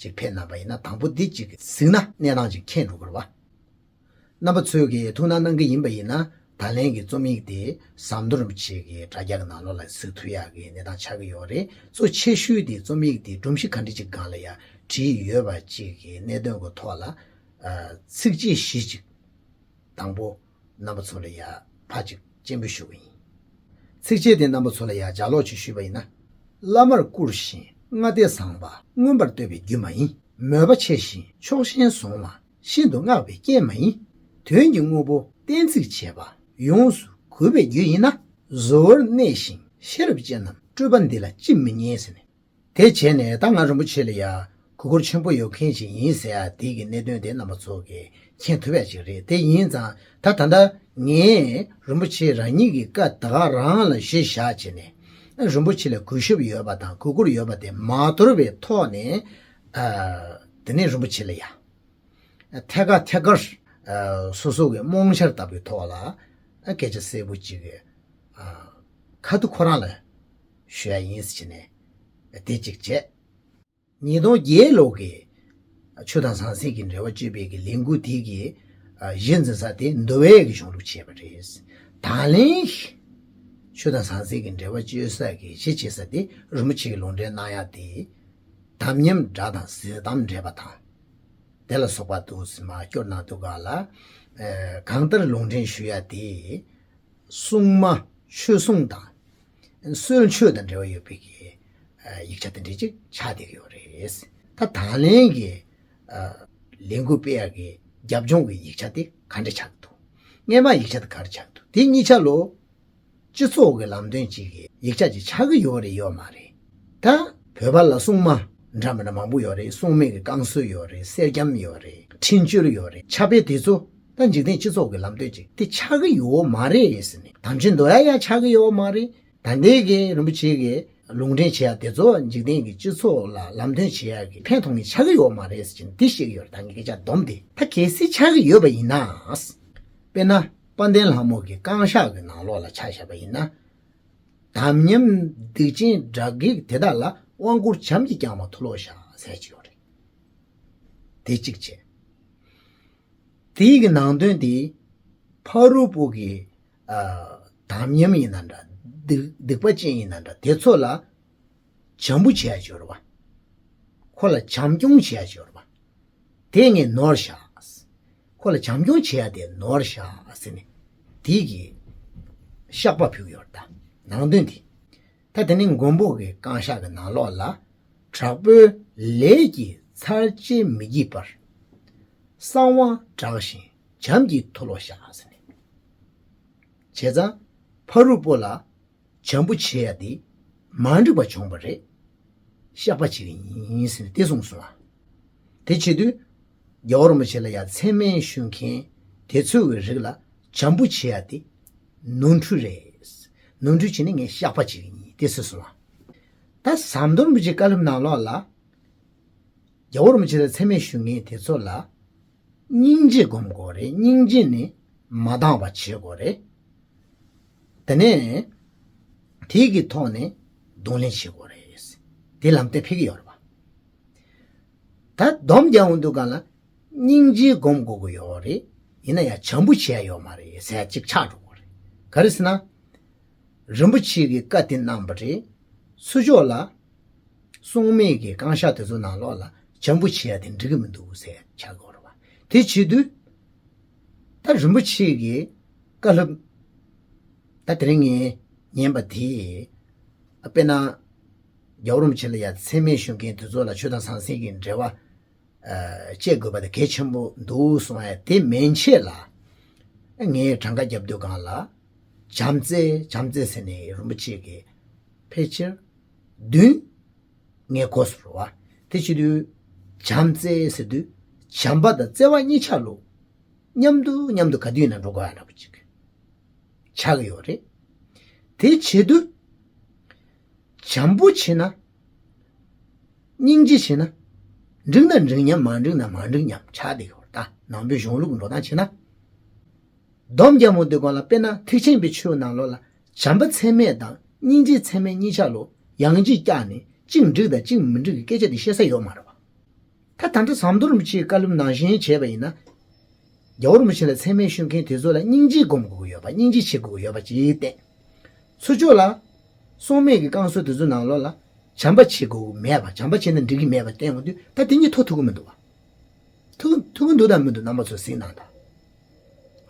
ཅིག་ཕེབས་གནང་པ་ཡིན་ན། དང་པོ་འདི་ཅིག་གཟིགས་ན་གནས་སྟངས་ཅིག་མཁྱེན་འགྲོ་གི་རེད་བ། རྣམ་པ་ཚོས་ཀྱིས་ཐུགས་སྣང་གནང་གི་ཡིན་པ་ཡིན་ན། ད་ལན་གྱི་རྩོམ་ཡིག་དེ་ཟམ་གདོང་རིན་པོ་ཆེ་གི་དྲ་རྒྱ་གི་ནང་ལོགས་ལ་གཟིགས་ཐུབ་ཡག་གི་གནས་སྟངས་ཆགས་ཀྱི་ཡོད་རེད། གཙོ་ཆེ་ཤོས་དེ་རྩོམ་ཡིག་དེ་སྒྲོམ་གཞི་ག་འདྲ་ཅིག་སྒང་ལ་ཡ་བྲིས་ཡོད་པ་ཅིག་གི་གནད་དོན་གྱི་ཐོག་ལ། ཨ། ཚིགས་བཅད་བཞི་ཅིག་དང་པོ་རྣམ་པ་ཚོ་ལ་ཡ་ཕར་ཅིག་སྤྱན་འབུལ་ཞུ་གི་ཡིན། ཚིགས་བཅད་དེ་རྣམ་པ་ཚོ་ལ་ཡ་ལྗགས་ཀློག་ཅིག་ཞུས་པ་ཡིན་ན། བླ་མར་བཀུར་ཞིང་ལྔ་སྡེ་བཟང་པ། མངོན་པར་བསྟོད་པའི་རྒྱུ་མ་ཡིན། མོས་པ་ཆེ་ཞིང་ཕྱོགས་ཞེན་བཟུང་བ། ཤིན་ཏུ་བསྔགས་པའི་རྐྱེན་མ་ཡིན། དོན་གྱི་དངོས་པོ་གཏན་ཚིགས་བྱེད་པ། ཡོངས་སུ་གུས་པའི་རྒྱུ་ཡིན་ན། གཟུ་བོར་གནས་ཤིང་ཤེས་རབ་ཅན་རྣམས་སྤྲུལ་པ་འདི་ལ་ཅིས་མི་ཉན་ཟེར་ནས། དེ་བྱས་ནས་ད་ང་རིན་པོ་ཆེ་ལ་ཡ་གུས་བཀུར་ཆེན་པོ་ཡོད་མཁན་ཞིག་ཡིན་ཟེར་ཡ་དེ་གི་གནད་དོན་དེ་རྣམ་པ་ཚོ་གིས་མཁྱེན་ཐུབ་ཡ་ཅིག་རེད། དེ་ཡིན་ཙང་ད་ད་ལྟ་ངས་རིན་པོ་ཆེ་རང་ཉིད་ཀྱི་བཀའ་ད་ག་རང་ལ་གཞི་བཞག་བྱས་ནས། རིན་པོ་ཆེ་ལ་གུས་ཞབས་ཡོད་པ་དང་གུས་བཀུར་ཡོད་པ་དེ་མ་དོར་བའི་ཐོག་ནས། ཨ། དེ་ནས་རིན་པོ་ཆེ་ལ་ཡ། ཐད་ཀར་ཐད་ཀར། ཨ། སོ་སོ་གི་རྨོངས་འཆར་ལྟ་བུའི་ཐོག་ལ། ཨ། སྐད་ཆ་གསལ་པོ་གཅིག་གི། ཨ། ཁ་ཐུག་ཁོ་རང་ལ་ཞུ་ཡ་ཡིན་ཟེར་ནས་དེ་གཅིག་བྱས། ཉིས་སྟོང་བརྒྱད་ལོ་གི་ཆོས་དང་ཟང་ཟིང་གི་འབྲེལ་བ་གཅོད་པའི་གི་ལས་འགུལ་དེ་གི། ཨ། གཞི་འཛིན་ས་དེ་མདོ་སྦས་ཀྱི་གཞུང་ལུགས་བྱས་པ་རེད། ད་ལན་ཆོས་དང་ཟང་ཟིང་གི་འབྲེལ་བ་གཅོད་ས་གི་གཞི་བྱེད་ས་དེ་རིན་པོ་ཆེ་གི་ལུང་འདྲེན་གནང་ཡ་དེ། དམ་ཉམས་དགྲ་དང་ཟས་དམ་བྲལ་བ་དང་། དེ་ལ་སོགས་པ་འདུག་སེ་མར་སྐྱོར་གནང་དུས་སྒང་ལ། ཨ། གང་ལྟར་ལུང་འདྲེན་ཞུ་ཡ་དེ། སྲུང་མ་ཆོས་སྲུང་དང་། གསོལ་མཆོད་དང་འབྲེལ་བ་ཡོད་པའི་གི། ཨ། ཡིག་ཆ་དེ་འདྲ་ཅིག་ཆགས་བསྡད་ཀྱི་ཡོད་རེད། ད་ད་ལན་གྱི། ཨ། ལས་འགུལ་སྤེལ་ཡག་གི་རྒྱབ་ལྗོངས་ཀྱི་ཡིག་ཆ་དེ་ག་འདྲ་ཆགས་ཀྱི་འདུག་སྔོན་མ་ཡིག་ཆ་དེ་ག་རེ་ཆགས་ཀྱི་འདུག་དེ་གཉིས་ཆ་ལོ། སྤྱི་ཚོགས་ཀྱི་ལམ་སྟོན་ཅིག་གི་ཡིག་ཆ་ཅིག་ཆགས་ཀྱི་ཡོད་རེད་ཡོད་མ་རེད། ད་བོད་པ་ལ་སྲུང་མ་འདྲ་མི་འདྲ་མང་པོ་ཡོད་རེད། སྲུང་མའི་གི་བསྐང་གསོ་ཡོད་རེད། གསེར་སྐྱེམས་ཡོད་རེད། འཕྲིན་བཅོལ་ཡོད་རེད། ཕྱག་དཔེ་དེ་ཚོ་ད་འཇིག་རྟེན་སྤྱི་ཚོགས་ཀྱི་ལམ་སྟོན་ཅིག་དེ་ཆགས་ཀྱི་ཡོད་མ་རེད་ཟེར་ནས། དམ་ཆོས་འདོན་ཡ་ཡང་ཆགས་ཀྱི་ཡོད་མ་རེད། ད་ལྟའི་གི་རིན་པོ་ཆེ་གི་ལུང་འདྲེན་བྱེད་ཡ་དེ་ཚོ་འཇིག་རྟེན་གྱི་སྤྱི་ཚོགས་ལ་ལམ་སྟོན་བྱེད་ཡ་གི་ཕན་ཐོགས་མཁན་ཆགས་ཀྱི་ཡོད་མ་རེད་ཟེར་གྱིན་འདི་བཤད་ཀྱི་ཡོད་རེད། ད་ངས་སྐད་ཆ་སྡོམ་དེ། ད་གལ་སྲིད་ཆགས་ཀྱི་ཡོད་པ་ཡིན་ན། དཔེར་ན་དཔལ་ལྡན་ལྷ་མོ་གི་བསྐང་བཤགས་ཀྱི་ནང་ལོགས་ལ་ཆ་བཞག་པ་ཡིན་ན། དམ་ཉམས་སྡིག་ཅན་དགྲ་བགེགས་དེ་དག་ལ་དབང་བསྐུར་བྱམས་ཀྱིས་བསྐྱངས་པ་མཐོལ་ལོ་བཤགས་ཟེར་གྱི་ཡོད་རེད། དེ་གཅིག་བྱས། དེའི་གི་ནང་དོན་དེ་ཕ་རོལ་པོ་གི། ཨ། དམ་ཉམས་ཡིན་ན་འདྲ། སྡིག་སྡིག་པ་ཅན་ཡིན་ན་འདྲ། དེ་ཚོ་ལ་བྱམས་པོ་བྱེད་ཡ་ཅིག་ཡོད་རེད་བ། ཁོ་ལ་བྱམས་སྐྱོང་བྱེད་ཡ་ཅིག་ཡོད་རེད་བ། དེ་ངས་ནོར་བཞག་ཁོ་ལ་བྱམས་སྐྱོང་བྱེད་ཡ་དེ་ནོར་བཞག་ཟེར་ནས་དེའི་གི་བཤགས་པ་ཕུལ་གྱི་ཡོད་རེད། ད་ནང་དོན་དེ། ད་དེ་ནི་མགོན་པོ་གི་བསྐང་བཤགས་ཀྱི་ནང་ལོགས་ལ། དྲག་པོའི་ལས་ཀྱིས་ཚར་བཅད་མི་བགྱིད་པར། གསང་བ་དྲག་ཞིང་བྱམས་ཀྱིས་མཐོལ་ལོ་བཤགས་ཟེར་ནས། བྱས་ཙང་ཕ་རོལ་པོ་ལ་བྱམས་པོ་བྱེད་ཡ་དེ་མ་འགྲིག་པ་བྱུང་བ་རེད། བཤགས་པ་བྱེད་ཀྱི་ཡིན་ཟེར་ནས་དེ་གསུངས་སོང་བ། དེ་བྱེད་དུས། རྒྱལ་བ་རིན་པོ་ཆེ་ལ་ཡ་མཚན་སྨད་ཞུ་མཁན་དེ་ཚོའི་རིགས་ལ་བྱམས་པོ་བྱེད་ཡ་དེ་ནོར་འཁྲུལ་རེད། ནོར་འཁྲུལ་བྱས་ནས་ངས་བཤགས་པ་བྱེད་ཀྱི་ཡིན་དེ་ཟེར་སོང་བ། ད་ཟམ་གདོང་རིན་པོ་ཆེའི་བཀའ་སློབ་ནང་ལོགས་ལ། རྒྱལ་བ་རིན་པོ་ཆེ་ལ་མཚན་སྨད་ཞུ་མཁན་དེ་ཚོ་ལ། སྙིང་རྗེ་སྒོམ་དགོས་རེད། སྙིང་རྗེ་ནི་མ་འདང་བ་བྱེད་དགོས་རེད། དེ་ནས་དེ་གི་ཐོག་ནས་གདོང་ལེན་བྱེད་དགོས་རེད། དེ་ལམ་སྟོན་ཕེབས་ཀྱི་ཡོད་རེད་པ། ད་སྡོམ་རྒྱག་འོང་དུས་སྒང་ལ། སྙིང་རྗེ་སྒོམ་དགོས་ཀྱི་ཡོད་རེད། ཡིན་ན་ཡང་བྱམས་པོ་བྱེད་ཡ་ཡོད་མ་རེད་ཟེར་ཡ་གཅིག་ཆགས་འགྲོ་གི་རེད། ག་རེ་ཟེར་ན། རིན་པོ་ཆེ་གིས་བཀའ་དེ་གནང་བ་རེད། ཚུར་ཕྱོགས་ལ། སྲུང་མས་ཀྱི་བཀའ་ཤག་དེ་ཚོ་ནང་ལོགས་ལ་བྱམས་པོ་བྱེད་ཡ་དེ་འགྲིག་གི་མི་འདུག་ཟེར་ཆགས་ཀྱི་ཡོད་རེད་བ། དེ་བྱེད་དུས། ད་རིན་པོ་ཆེ་གི་བཀའ་སློབ། ད་དེ་རིང་ངས་ཉན་པ་དེ། དཔེར་ན། རྒྱལ་བ་རིན་པོ་ཆེ་ལ་ཡ་མཚན་སྨད་ཞུ་མཁན་དེ་ཚོ་ལ་ཆོས་དང་ཟང་ཟིང་གི་འབྲེལ་བ། ཨ། བཅད་དགོས་པ་དེ་གལ་ཆེན་པོ་འདུག་གསུང་ཡ་དེ་མན་ཆད་ལ། ངས་གྲངས་ཀ་རྒྱབ་དུས་སྒང་ལ། བྱམས་བརྩེ་བྱམས་བརྩེ་ཟེར་ནས་རིན་པོ་ཆེ་གིས་ཕལ་ཆེར་བདུན་ངས་གོ་སོང་བ། དེ་བྱེད་དུས་བྱམས་བརྩེ་ཟེར་དུས་བྱམས་པ་དང་བརྩེ་བ་གཉིས་ཆ་ལོ། མཉམ་དུ་མཉམ་དུ་ག་དུས་ཡིན་ན་འགྲོ་དགོས་ཡ་འདྲ་པོ་ཅིག་ཆགས་ཀྱི་ཡོད་རེད། དེ་བྱེད་དུས། བྱམས་པོ་བྱེད་ན། སྙིང་རྗེ་བྱེད་ན། འགྲིག་ན་འགྲིག་མཉམ་མ་འགྲིག་ན་མ་འགྲིག་མཉམ་ཆགས་བསྡད་ཡོད་རེད། ད་ནང་པའི་གཞུང་ལུགས་འགྲོ་སྟངས་བྱེད་ན། སྡོམ་རྒྱག་མོ་དེ་སྒང་ལ་དཔེར་ན་ཐེག་ཆེན་པའི་ཆོས་ནང་ལོགས་ལ་བྱམས་པ་མཚན་སྨད་དང་སྙིང་རྗེ་མཚན་སྨད་གཉིས་ཆ་ལོ་ཡང་ཅིག་བཀྱགས་ནས་གཅིག་འགྲིག་དང་གཅིག་མི་འགྲིག་གི་སྐད་ཆ་དེ་བཤད་ས་ཡོད་མ་རེད་བ། ད་ད་ལྟ་ཟམ་གདོང་རིན་པོ་ཆེའི་བཀའ་སློབ་ནང་བཞིན་བྱས་པ་ཡིན་ན། རྒྱལ་བ་རིན་པོ་ཆེ་ལ་མཚན་སྨད་ཞུ་མཁན་དེ་ཚོ་ལ་སྙིང་རྗེ་སྒོམ་དགོས་ཀྱི་ཡོད་པ། སྙིང་རྗེ་བྱེད་དགོས་ཀྱི་ཡོད་པ་ཅིག་བསྟན། ཚུར་ཕྱོགས་ལ། སྲུང་མས་ཀྱི་བསྐང་གསོ་དེ་ཚོ་ནང་ལོགས་ལ། བྱམས་པ་བྱེད་དགོས་ཀྱི་མེད་པ། བྱམས་པ་བྱས་ན་འགྲིག་གི་མེད་པ་བསྟན་ཡོང་དུས་ད་དེ་གཉིས་ཐུག་ཐུབ་ཀྱི་མི་འདུག་བ། ཐུག་ཐུག་གི་འདུག་དང་མི་འདུག་རྣམ་པ་ཚོ་གཟིགས་གནང་དང་།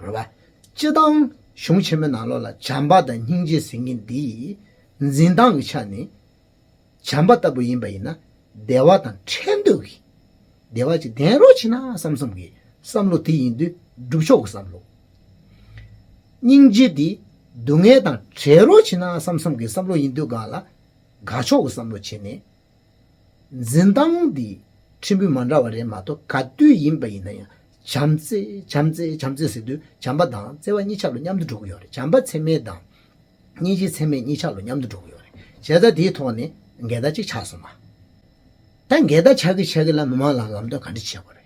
རེད་བ། སྤྱིར་བཏང་གཞུང་ཆེན་མོའི་ནང་ལོགས་ལ་བྱམས་པ་དང་སྙིང་རྗེ་ཟེར་མཁན་འདི། འཛིན་སྟངས་ཀྱི་ཆ་ནས། བྱམས་པ་ལྟ་བུ་ཡིན་པ་ཡིན་ན། བདེ་བ་དང་ཕྲད་འདོད་ཀྱི། བདེ་བ་ཅིག་ལྡན་རོགས་བྱེད་ན་བསམ་བསམ་གྱི་བསམ་བློ་དེ་ཡིན་དུས་སྒྲུབ་ཕྱོགས་ཀྱི་བསམ་བློ། སྙིང་རྗེ་འདི་སྡུག་བསྔལ་དང་བྲལ་རོགས་བྱེད་ན་བསམ་བསམ་གྱི་བསམ་བློ་ཡིན་དུས་སྒང་ལ་དགག་ཕྱོགས་ཀྱི་བསམ་བློ་བྱས་ནས། འཛིན་སྟངས་འདི་ཕྲན་བུ་མ་འདྲ་བ་རེད་མ་གཏོགས་ག་དུས་ཡིན་པ་ཡིན་ན་ཡང་བྱམས་བརྩེ་བྱམས་བརྩེ་བྱམས་བརྩེ་ཟེར་དུས་བྱམས་པ་དང་བརྩེ་བ་གཉིས་ཆ་ལ་མཉམ་དུ་འགྲོ་གི་ཡོད་རེད། བྱམས་པ་མཚན་སྨད་དང་། སྙིང་རྗེ་མཚན་སྨད་གཉིས་ཆ་ལ་མཉམ་དུ་འགྲོ་གི་ཡོད་རེད། བྱས་ཙང་དེའི་ཐོག་ནས་འགལ་ཟླ་གཅིག་ཆགས་སོང་བ། ད་འགལ་ཟླ་ཆགས་ཀྱི་ཆགས་ཀྱི་ལ་མི་མང་ལ་ལམ་སྟོན་ག་འདྲ་བྱེད་དགོས་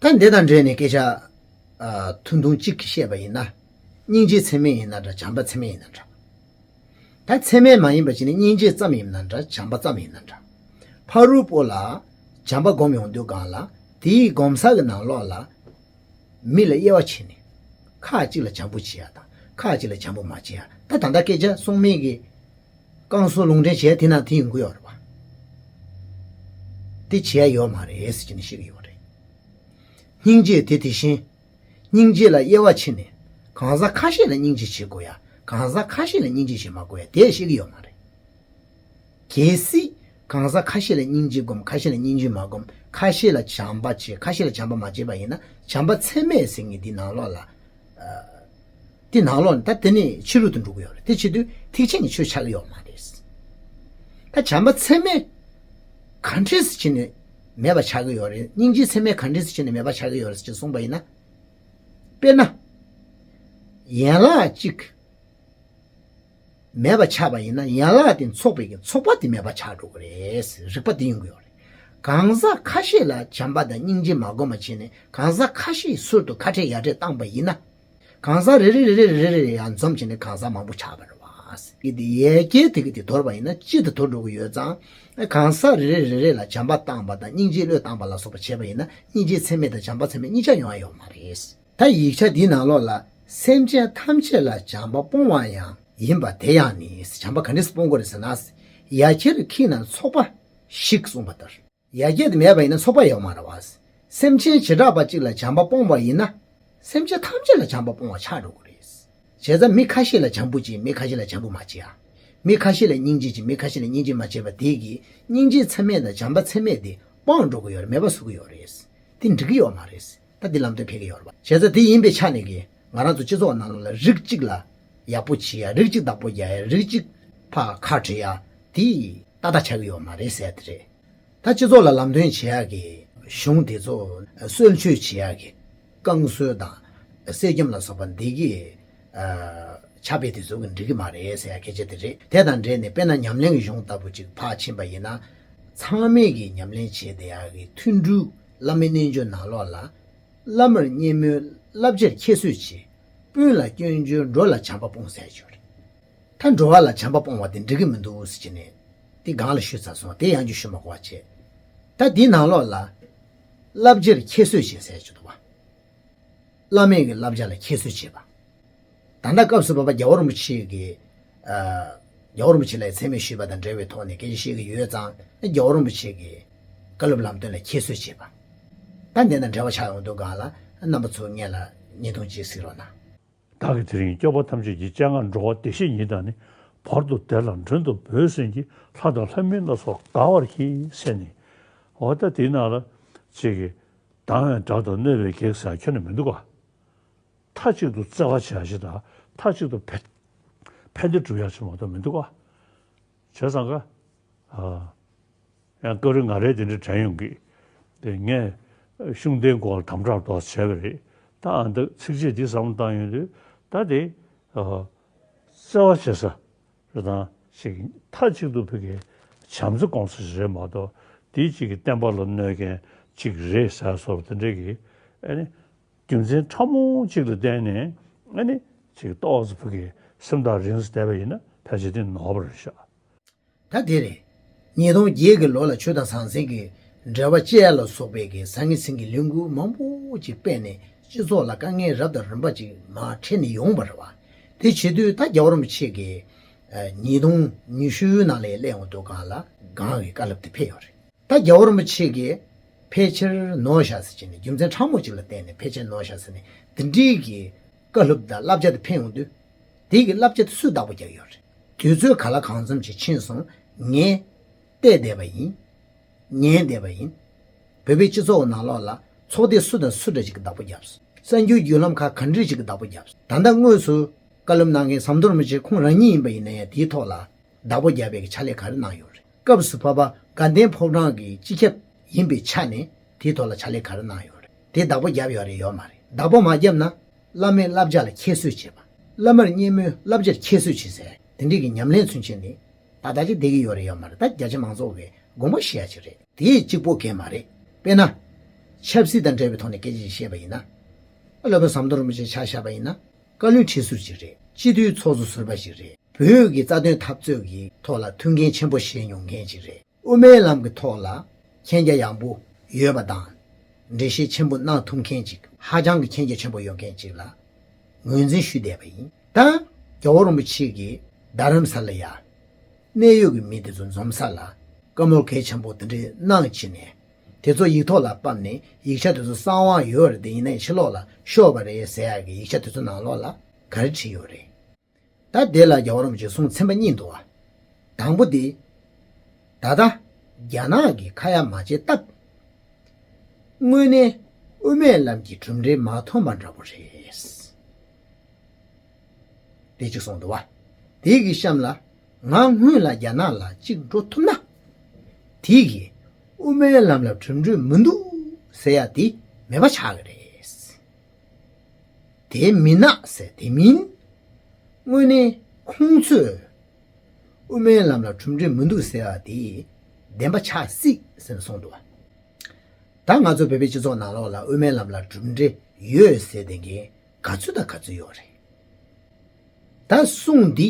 རེད། ད་འདི་དང་འབྲེལ་ནས་སྐད་ཆ། ཨ། ཐུང་ཐུང་གཅིག་བཤད་པ་ཡིན་ན། སྙིང་རྗེ་མཚན་སྨད་ཡིན་ན་འདྲ། བྱམས་པ་མཚན་སྨད་ཡིན་ན་འདྲ། ད་མཚན་སྨད་མ་ཡིན་པ་ཅིག་ནི་སྙིང་རྗེ་ཙམ་ཡིན་ན་འདྲ། བྱམས་པ་ཙམ་ཡིན་ན་འདྲ། ཕ་རོལ་པོ་ལ་བྱམས་པ་སྒོམ་ཡོང་དུས་སྒང་ལ་དེའི་སྒོམ་ས་གི་ནང་ལོགས་ལ། མི་ལ་དབྱེ་བ་ཕྱེ་ནས། ཁག་ཅིག་ལ་བྱམས་པོ་བྱེད་ཡ་དང་ཁག་ཅིག་ལ་བྱམས་པོ་མ་བྱེད་ཡ། ད་ད་ལྟ་སྐད་ཆ་སྲུང་མས་ཀྱི་བསྐང་གསོ་ལུང་འདྲེན་བྱས་དེ་ན་དེ་ཡོང་གི་ཡོད་རེད་བ། དེ་བྱེད་ཡ་ཡོད་མ་རེད་ཟེར་གྱི་ནས་བཤད་ཀྱི་ཡོད་རེད། སྙིང་རྗེ་དེ་དེ་བཞིན། སྙིང་རྗེ་ལ་དབྱེ་བ་ཕྱེ་ནས། གང་ཟག་ཁ་ཤས་ལ་སྙིང་རྗེ་བྱེད་དགོས་ཡ། གང་ཟག་ཁ་ཤས་ལ་སྙིང་རྗེ་བྱེད་མ་དགོས་ཡ་དེ་བཤད་ཀྱི་ཡོད་མ་རེད། གལ་སྲིད། གང་ཟག་ཁ་ཤས་ལ་སྙིང་རྗེ་སྒོམ། ཁ་ཤས་ལ་སྙིང་རྗེ་མ་སྒོམ། ཁ་ཤས་ལ་བྱམས་པ་བྱེད། ཁ་ཤས་ལ་བྱམས་པ་མ་བྱེད་པ་ཡིན་ན་བྱམས་པ་མཚན་སྨད་ཟེར་མཁན་འདི་ནང་ལོགས་ལ། ཨ། འདི་ནང་ལོགས་ནས་ད་དེ་ནས་ཕྱི་རོལ་དུ་འགྲོ་གི་ཡོད་རེད། དེ་བྱེད་དུས་ཐེག་ཆེན་གྱི་ཆོས་ཆགས་ཀྱི་ཡོད་མ་རེད། ད་བྱམས་པ་མཚན་སྨད་ག་འདྲས་སེ་བྱས་ནས་མེད་པ་ཆགས་ཀྱི་ཡོད་རེད། སྙིང་རྗེ་མཚན་སྨད་ག་འདྲས་སེ་བྱས་ནས་མེད་པ་ཆགས་ཀྱི་ཡོད་རེད་ཅེས་གསུངས་པ་ཡིན་ན། དཔེར་ན། ཡན་ལག་གཅིག་མེད་པ་ཆགས་པ་ཡིན་ན་ཡན་ལག་དེ་ཚོགས་པའི་གི་ཚོགས་པ་དེ་མེད་པ་ཆགས་འགྲོ་གི་རེད། རིགས་པ་དེ་ཡོང་གི་ཡོད་རེད། གང་ཟག་ཁ་ཤས་ལ་བྱམས་པ་དང་སྙིང་རྗེ་མ་སྒོམ་པ་བྱས་ནས་གང་ཟག་ཁ་ཤས་ཚུར་དུ་ཁ་བྲལ་ཡར་བྲལ་བཏང་པ་ཡིན་ན། གང་ཟག་རེ་རེ་རེ་རེ་རེ་རེ་ཡར་འཛོམས་བྱས་ནས་གང་ཟག་མང་པོ་ཆགས་པ་རེད་བ། ཡི་དེ་ཡལ་ག་དེ་གི་དེ་དོར་བ་ཡིན་ན་གཅིག་ཏུ་དོར་འགྲོ་གི་ཡོད་ཙང་། གང་ཟག་རེ་རེ་རེ་རེ་ལ་བྱམས་པ་བཏང་པ་དང་སྙིང་རྗེ་བློས་བཏང་པ་ལ་སོགས་པ་བྱས་པ་ཡིན་ན་སྙིང་རྗེ་མཚན་སྨད་དང་བྱམས་པ་མཚན་སྨད་གཉིས་ཆ་ཡོང་ཡ་ཡོད་མ་རེད། ད་ཡིག་ཆ་འདིའི་ནང་ལོགས་ལ་སེམས་ཅན་ཐམས་ཅད་ལ་བྱམས་པ་སྤོང་བ་ཡང་ཡིན་པ་དེ་ཡང་ནི། བྱམས་པ་ག་འདྲས་སེ་སྤོང་དགོས་རེད་ཟེར་ན། ཡ་གྱལ་ཁྱི་ན་ཚོགས་པ་ཞིག་གསུངས་པ་ལྟར། ཡ་གྱལ་དེ་མེད་པ་ཡིན་ན་ཚོགས་པ་ཡོད་མ་རེད་བ། སེམས་ཅན་བྱེ་བྲག་པ་གཅིག་ལ་བྱམས་པ་སྤོང་བ་ཡིན་ན། སེམས་ཅན་ཐམས་ཅད་ལ་བྱམས་པ་སྤོང་བ་ཆགས་འགྲོ་གི་རེད། བྱས་ཙང་མི་ཁ་ཤས་ལ་བྱམས་པོ་བྱེད། མི་ཁ་ཤས་ལ་བྱམས་པོ་མ་བྱེད་ཡ། མི་ཁ་ཤས་ལ་སྙིང་རྗེ་བྱེད། མི་ཁ་ཤས་ལ་སྙིང་རྗེ་མ་བྱེད་པ་དེ་གིས་སྙིང་རྗེ་མཚན་སྨད་དང་བྱམས་པ་མཚན་སྨད་དེ་སྤངས་འགྲོ་གི་ཡོད་རེད། མེད་པ་བཟོ་གི་ཡོད་རེད། དེ་འགྲིག་གི་ཡོད་མ་རེད། ད་འདི་ལམ་སྟོན་ཕེབས་ཀྱི་ཡོད་རེད་པ། བྱས་ཙང་དེ་ཡིན་པའི་ཆ་ནས་ཀྱི་ང་རང་ཚོ་སྤྱི་ཚོགས་ནང་ལོགས་ལ་རིགས་གཅིག་ལ་ཡག་པོ་བྱེད་ཡ། རིགས་གཅིག་བདག་པོ་རྒྱག་ཡ། རིགས་གཅིག་ཕར་ཁ་བྲལ་ཡ་དེ་ཏག་ཏག་ཆགས་ཀྱི་ཡོད་མ་རེད་ཟེར་ཡ་དེ་རེད། ད་སྤྱི་ཚོགས་ལ་ལམ་སྟོན་བྱེད་ཡ་གི་གཞུང་དེ་ཚོ་གསོལ་མཆོད་བྱེད་ཡ་གི་བསྐང་གསོལ་དང་གསེར་སྐྱེམས་ལ་སོགས་པ་འདི་གི་ཨ་ཕྱག་དཔེ་དེ་ཚོ་གི་འགྲིག་གི་མ་རེད་ཟེར་ཡ་སྐད་ཆ་དེ་རེད། དེ་དང་འབྲེལ་ནས་དཔེར་ན་ཉམས་ལེན་གྱི་གཞུང་ལྟ་བུ་ཅིག་ཕར་ཕྱིན་པ་ཡིན་ན། ཚང་མས་ཀྱི་ཉམས་ལེན་བྱེད་བསྡད་ཡ་གི་ཐུན་དྲུག་བླ་མའི་རྣལ་འབྱོར་ནང་ལོགས་ལ། བླ་མར་བརྙས་སྨོད་བསླབ་བྱར་ཁྱད་གསོད་བྱེད། སྤུན་ལ་སྐྱོན་བརྗོད་འགྲོ་ལ་བྱམས་པ་སྤོང་ཟེར་ཡ་ཅིག་ཡོད་རེད། ད་འགྲོ་བ་ལ་བྱམས་པ་སྤོང་བ་དེ་འགྲིག་གི་མི་འདུག་ཟེར་གྱི་ནས། དེ་སྒང་ལ་ཞུས་ཚར་སོང་། དེ་ཡང་བསྐྱར་ཞུ་མ་དགོས་པ་བྱས། ད་དེའི་ནང་ལོགས་ལ། བསླབ་བྱར་ཁྱད་གསོད་བྱེད་ཟེར་གྱི་འདུག་བ། བླ་མེད་ཀྱི་བསླབ་བྱ་ལ་ཁྱད་གསོད་བྱེད་པ། ད་ལྟ་སྐབས་སུ་བབ་པ་རྒྱལ་བ་རིན་པོ་ཆེ་གིས། ཨ། རྒྱལ་བ་རིན་པོ་ཆེ་ལ་མཚན་སྨད་ཞུས་པ་དང་འབྲེལ་བའི་ཐོག་ནས་སྐད་ཆ་བཤད་ཀྱི་ཡོད་ཙང་རྒྱལ་བ་རིན་པོ་ཆེ་གིས་བཀའ་སློབ་ལམ་སྟོན་ལ་ཁྱད་གསོད་བྱེད་པ། ད་འདི་དང་འབྲེལ་བ་ཆགས་ཡོང་དུས་སྒང་ལ་རྣམ་པ་ཚོ་སྔོན་ལ་བརྙན་ཐུང་གཅིག་གཟིགས་རོགས་གནང་། བདག་གིས་དེ་རིང་སྐྱོབ་པ་ཐམས་ཅད་ཀྱི་སྤྱན་སྔར་འགྲོ་བ་བདེ་གཤེགས་ཉིད་དང་ནི། བར་དུ་བདེ་ལ་མགྲོན་དུ་བོས་ཟིན་གྱི། ལྷ་དང་ལྷ་མིན་ལ་སོགས་དགའ་བར་གྱིས་ཟེར་ནས། འོ་ད་དེའི་ནང་ལ་ཅིག་གིས་སྡང་བའི་དགྲ་དང་གནོད་པའི་བགེགས་ཟེར་ཁྱོན་ནས་མི་འདུག་ག། མཐའ་གཅིག་ཏུ་བརྩེ་བ་བྱ་ཞིང་དང་མཐའ་གཅིག་ཏུ་ཕན་ཕན་བདེ་སྒྲུབ་ཡག་ཅིག་མ་གཏོགས་མི་འདུག་ག། བྱས་ཙང་ཀ། ཨ། ཡང་སྐབས་རེ་ང་རའི་དེ་འདྲ་དྲན་ཡོང་གི། དེ་ངས་ཤུགས་ལྡན་སྐོར་ལ་དམ་དྲག་འདྲ་བྱས་པ་རེད། ད་ཨ་འདི་ཚིགས་བཅད་འདི་བསམ་བློ་བཏང་ཡོང་དུས་ད་དེ། ཨ། བརྩེ་བ་བྱེད་ས་རེད་དང་ཅིག་མཐའ་གཅིག་ཏུ་ཕ་གིའི་བྱམས་བརྩེ་སྐོང་ས་ཞིག་རེད་མ་གཏོགས་དེའི་ཅིག་གི་བསྟན་པ་ལ་གནོད་མཁན་ཅིག་རེད་ཟེར་བཟོ་འདྲ་དེ་འདྲ་གི། ཨ་ནི། རྒྱུ་མཚན་ཕྲ་མོ་གཅིག་ལ་བརྟེན་ནས་ཨ་ནི་ཅིག་ཏོག་ཙམ་ཕ་གིའི་སེམས་ཐག་རིང་ཙམ་བསྡད་པ་ཡིན་ན་ཕལ་ཆེར་དེ་ནོར་བ་རེད་ཤག། ད་དེ་རེད། ཉིས་སྟོང་བརྒྱད་ཀྱི་ལོ་ལ་ཆོས་དང་ཟང་ཟིང་གི་འབྲེལ་བ་བཅད་ལ་སོགས་པའི་གི་ཟང་ངེ་ཟིང་གི་ལས་འགུལ་མང་པོ་ཅིག་སྤེལ་ནས་སྤྱི་ཚོགས་ལ་དཀའ་ངལ་རབ་དང་རིམ་པ་ཅིག་མར་འཕྲད་ནས་ཡོང་བ་རེད་བ། དེ་བྱེད་དུས་ད་རྒྱལ་བ་རིན་པོ་ཆེ་གིས་ཉིས་སྟོང་ཉི་ཤུ་ནང་ལ་སླེབས་ཡོང་དུས་སྒང་ལ་གང་གི་བཀའ་སློབ་དེ་ཕེབས་ཡོད་རེད། ད་རྒྱལ་བ་རིན་པོ་ཆེ་གིས་ཕལ་ཆེར་ནོར་བཞག་ཟེར་བྱས་ནས་རྒྱུ་མཚན་ཕྲ་མོ་ཅིག་ལ་བརྟེན་ནས་ཕལ་ཆེར་ནོར་བཞག་ཟེར་ནས་དེ་འདྲའི་གི་བཀའ་སློབ་དང་བསླབ་བྱ་དེ་ཕེབས་ཡོང་དུས། དེ་གི་བསླབ་བྱ་དེ་སུས་བདག་པོ་རྒྱབ་ཡོད་རེད། དུས་ཚོད་ག་ལ་གང་འཚམ་ཅིག་ཕྱིན་སོང་། ངས་བལྟས་བསྡད་པ་ཡིན། ཉན་བསྡད་པ་ཡིན། བོད་པའི་སྤྱི་ཚོགས་ནང་ལོགས་ལ་ཚོགས་སྡེ་སུ་དང་སུ་འདྲ་ཅིག་གི་བདག་པོ་བརྒྱབ་སོང་། གསར་འགྱུར་བརྒྱུད་ལམ་ཁག་ག་འདྲ་ཅིག་གི་བདག་པོ་བརྒྱབ་སོང་། ད་ལྟ་དངོས་སུ་བཀའ་སློབ་གནང་མཁན་ཟམ་གདོང་རིན་པོ་ཆེ་ཁོང་རང་ཉིད་ཡིན་པ་ཡིན་ན་ཡང་དེའི་ཐོག་ལ། བདག་པོ་རྒྱབ་པའི་ཕྱག་ལས་ག་རེ་གནང་ཡོད་རེད། སྐབས་སུ་བབ་པ་དགའ་ལྡན་ཕོ་བྲང་གི་སྤྱི་ཁྱབ་ཡིན་པའི་ཆ་ནས་དེའི་ཐོག་ལ་ཕྱག་ལས་ག་རེ་གནང་ཡོད་རེད། དེ་བདག་པོ་རྒྱབ་ཡོད་རེད་ཡོད་མ་རེད། བདག་པོ་མ་རྒྱབ་ན་བླ་མའི་བསླབ་བྱ་ལ་ཁྱད་གསོད་བྱེད་པ། བླ་མར་བརྙས་སྨོད་བསླབ་བྱར་ཁྱད་གསོད་བྱེད་ཟེར་དེ་འདྲའི་གི་ཉམས་ལེན་ཚུན་ཆད་ནི་ཏག་ཏག་ཅིག་བསྡད་ཀྱི་ཡོད་རེད་ཡོད་མ་རེད། ད་རྒྱ་ཆེ་མང་ཚོགས་ཀྱི་དགོངས་པ་བཞེས་ཡ་ཅིག་རེད། དེ་གཅིག་པོ་གང་མ་རེད། དཔེར་ན། ཆབ་སྲིད་དང་འབྲེལ་བའི་ཐོག་ནས་སྐད་ཆ་ཞིག་བཤད་པ་ཡིན་ན། སློབ་དཔོན་ཟམ་གདོང་རིན་པོ་ཆེ་ཆ་བཞག་པ་ཡིན་ན། བཀའ་བློན་ཁྲི་ཟུར་ཅིག་རེད། སྤྱི་འཐུས་ཚོགས་གཙོ་ཟུར་པ་ཞིག་རེད། བོད་ཀྱི་རྩ་དོན་འཐབ་རྩོད་ཀྱི་ཐོག་ལ་ཐུགས་འགན་ཆེན་པོ་བཞེས་མྱོང་མཁན་ཅིག་རེད། དབུ་མའི་ལམ་གྱི་ཐོག་ལ་མཁྱེན་རྒྱ་ཡངས་པོ་ཡོད་པ་དང་། འགྲེལ་བཤད་ཆེན་པོ་གནང་ཐུབ་མཁན་ཅིག་ཧ་ཅང་གི་མཁྱེན་རྒྱ་ཆེན་པོ་ཡོད་མཁན་ཅིག་ལ་ངོས་འཛིན་ཞུས་བསྡད་པ་ཡིན། ད་རྒྱལ་བ་རིན་པོ་ཆེ་གིས་རྡ་རམ་ས་ལ་ཡ། གནད་ཡོད་ཀྱི་མི་དེ་ཚོ་འཛོམས་ས་ལ་བཀའ་མོལ་གལ་ཆེན་པོ་དེ་འདྲ་གནང་བྱས་ནས། དེ་ཚོ་ཡིག་ཐོག་ལ་ཕབ་ནས་ཡིག་ཆ་དེ་ཚོ་གསང་བ་ཡོད་རེད། དེ་ཡིན་ནའི་ཕྱི་ལོགས་ལ་ཤོར་བ་རེད་ཟེར་ཡག་གི་ཡིག་ཆ་དེ་ཚོ་ནང་ལོགས་ལ་ག་རེ་བྲིས་ཡོད་རེད། ད་དེ་ལ་རྒྱལ་བ་རིན་པོ་ཆེའི་གསུང་ཚན་པ་གཉིས་འདུག་བ། དང་པོ་དེ། ད་ལྟ་རྒྱ་ནག་གིས་ཁ་ཡ་མ་བྱས་སྟབས། དངོས་གནས་དབུ་མའི་ལམ་གྱི་གྲུབ་འབྲས་མ་ཐོན་པ་འདྲ་པོ་རེད། དེ་གཅིག་གསུངས་འདུག་བ། དེ་གི་གཤམ་ལ། ང་སྔོན་ལ་རྒྱ་ནག་ལ་གཅིག་འགྲོ་ཐུབ་ན། དེ་གིས་དབུ་མའི་ལམ་ལ་གྲུབ་འབྲས་མི་འདུག་ཟེར་ཡ་དེ་མེད་པ་ཆགས་ཀྱི་རེད། དེ་མིན་ན་ཟེར་དེ་མིན། དངོས་གནས་ཁོང་ཚོས་དབུ་མའི་ལམ་ལ་གྲུབ་འབྲས་མི་འདུག་ཟེར་བ་དེ་བདེན་པ་ཆགས་སྲིད་ཟེར་ནས་གསུངས་འདུག་བ། ད་ང་ཚོ་བོད་པའི་སྤྱི་ཚོགས་ནང་ལོགས་ལ་དབུ་མའི་ལམ་ལ་གྲུབ་འབྲས་ཡོད་ཟེར་བསྡད་མཁན་ག་ཚོད་དང་ག་ཚོད་ཡོད་རེད། ད་གསུང་འདི་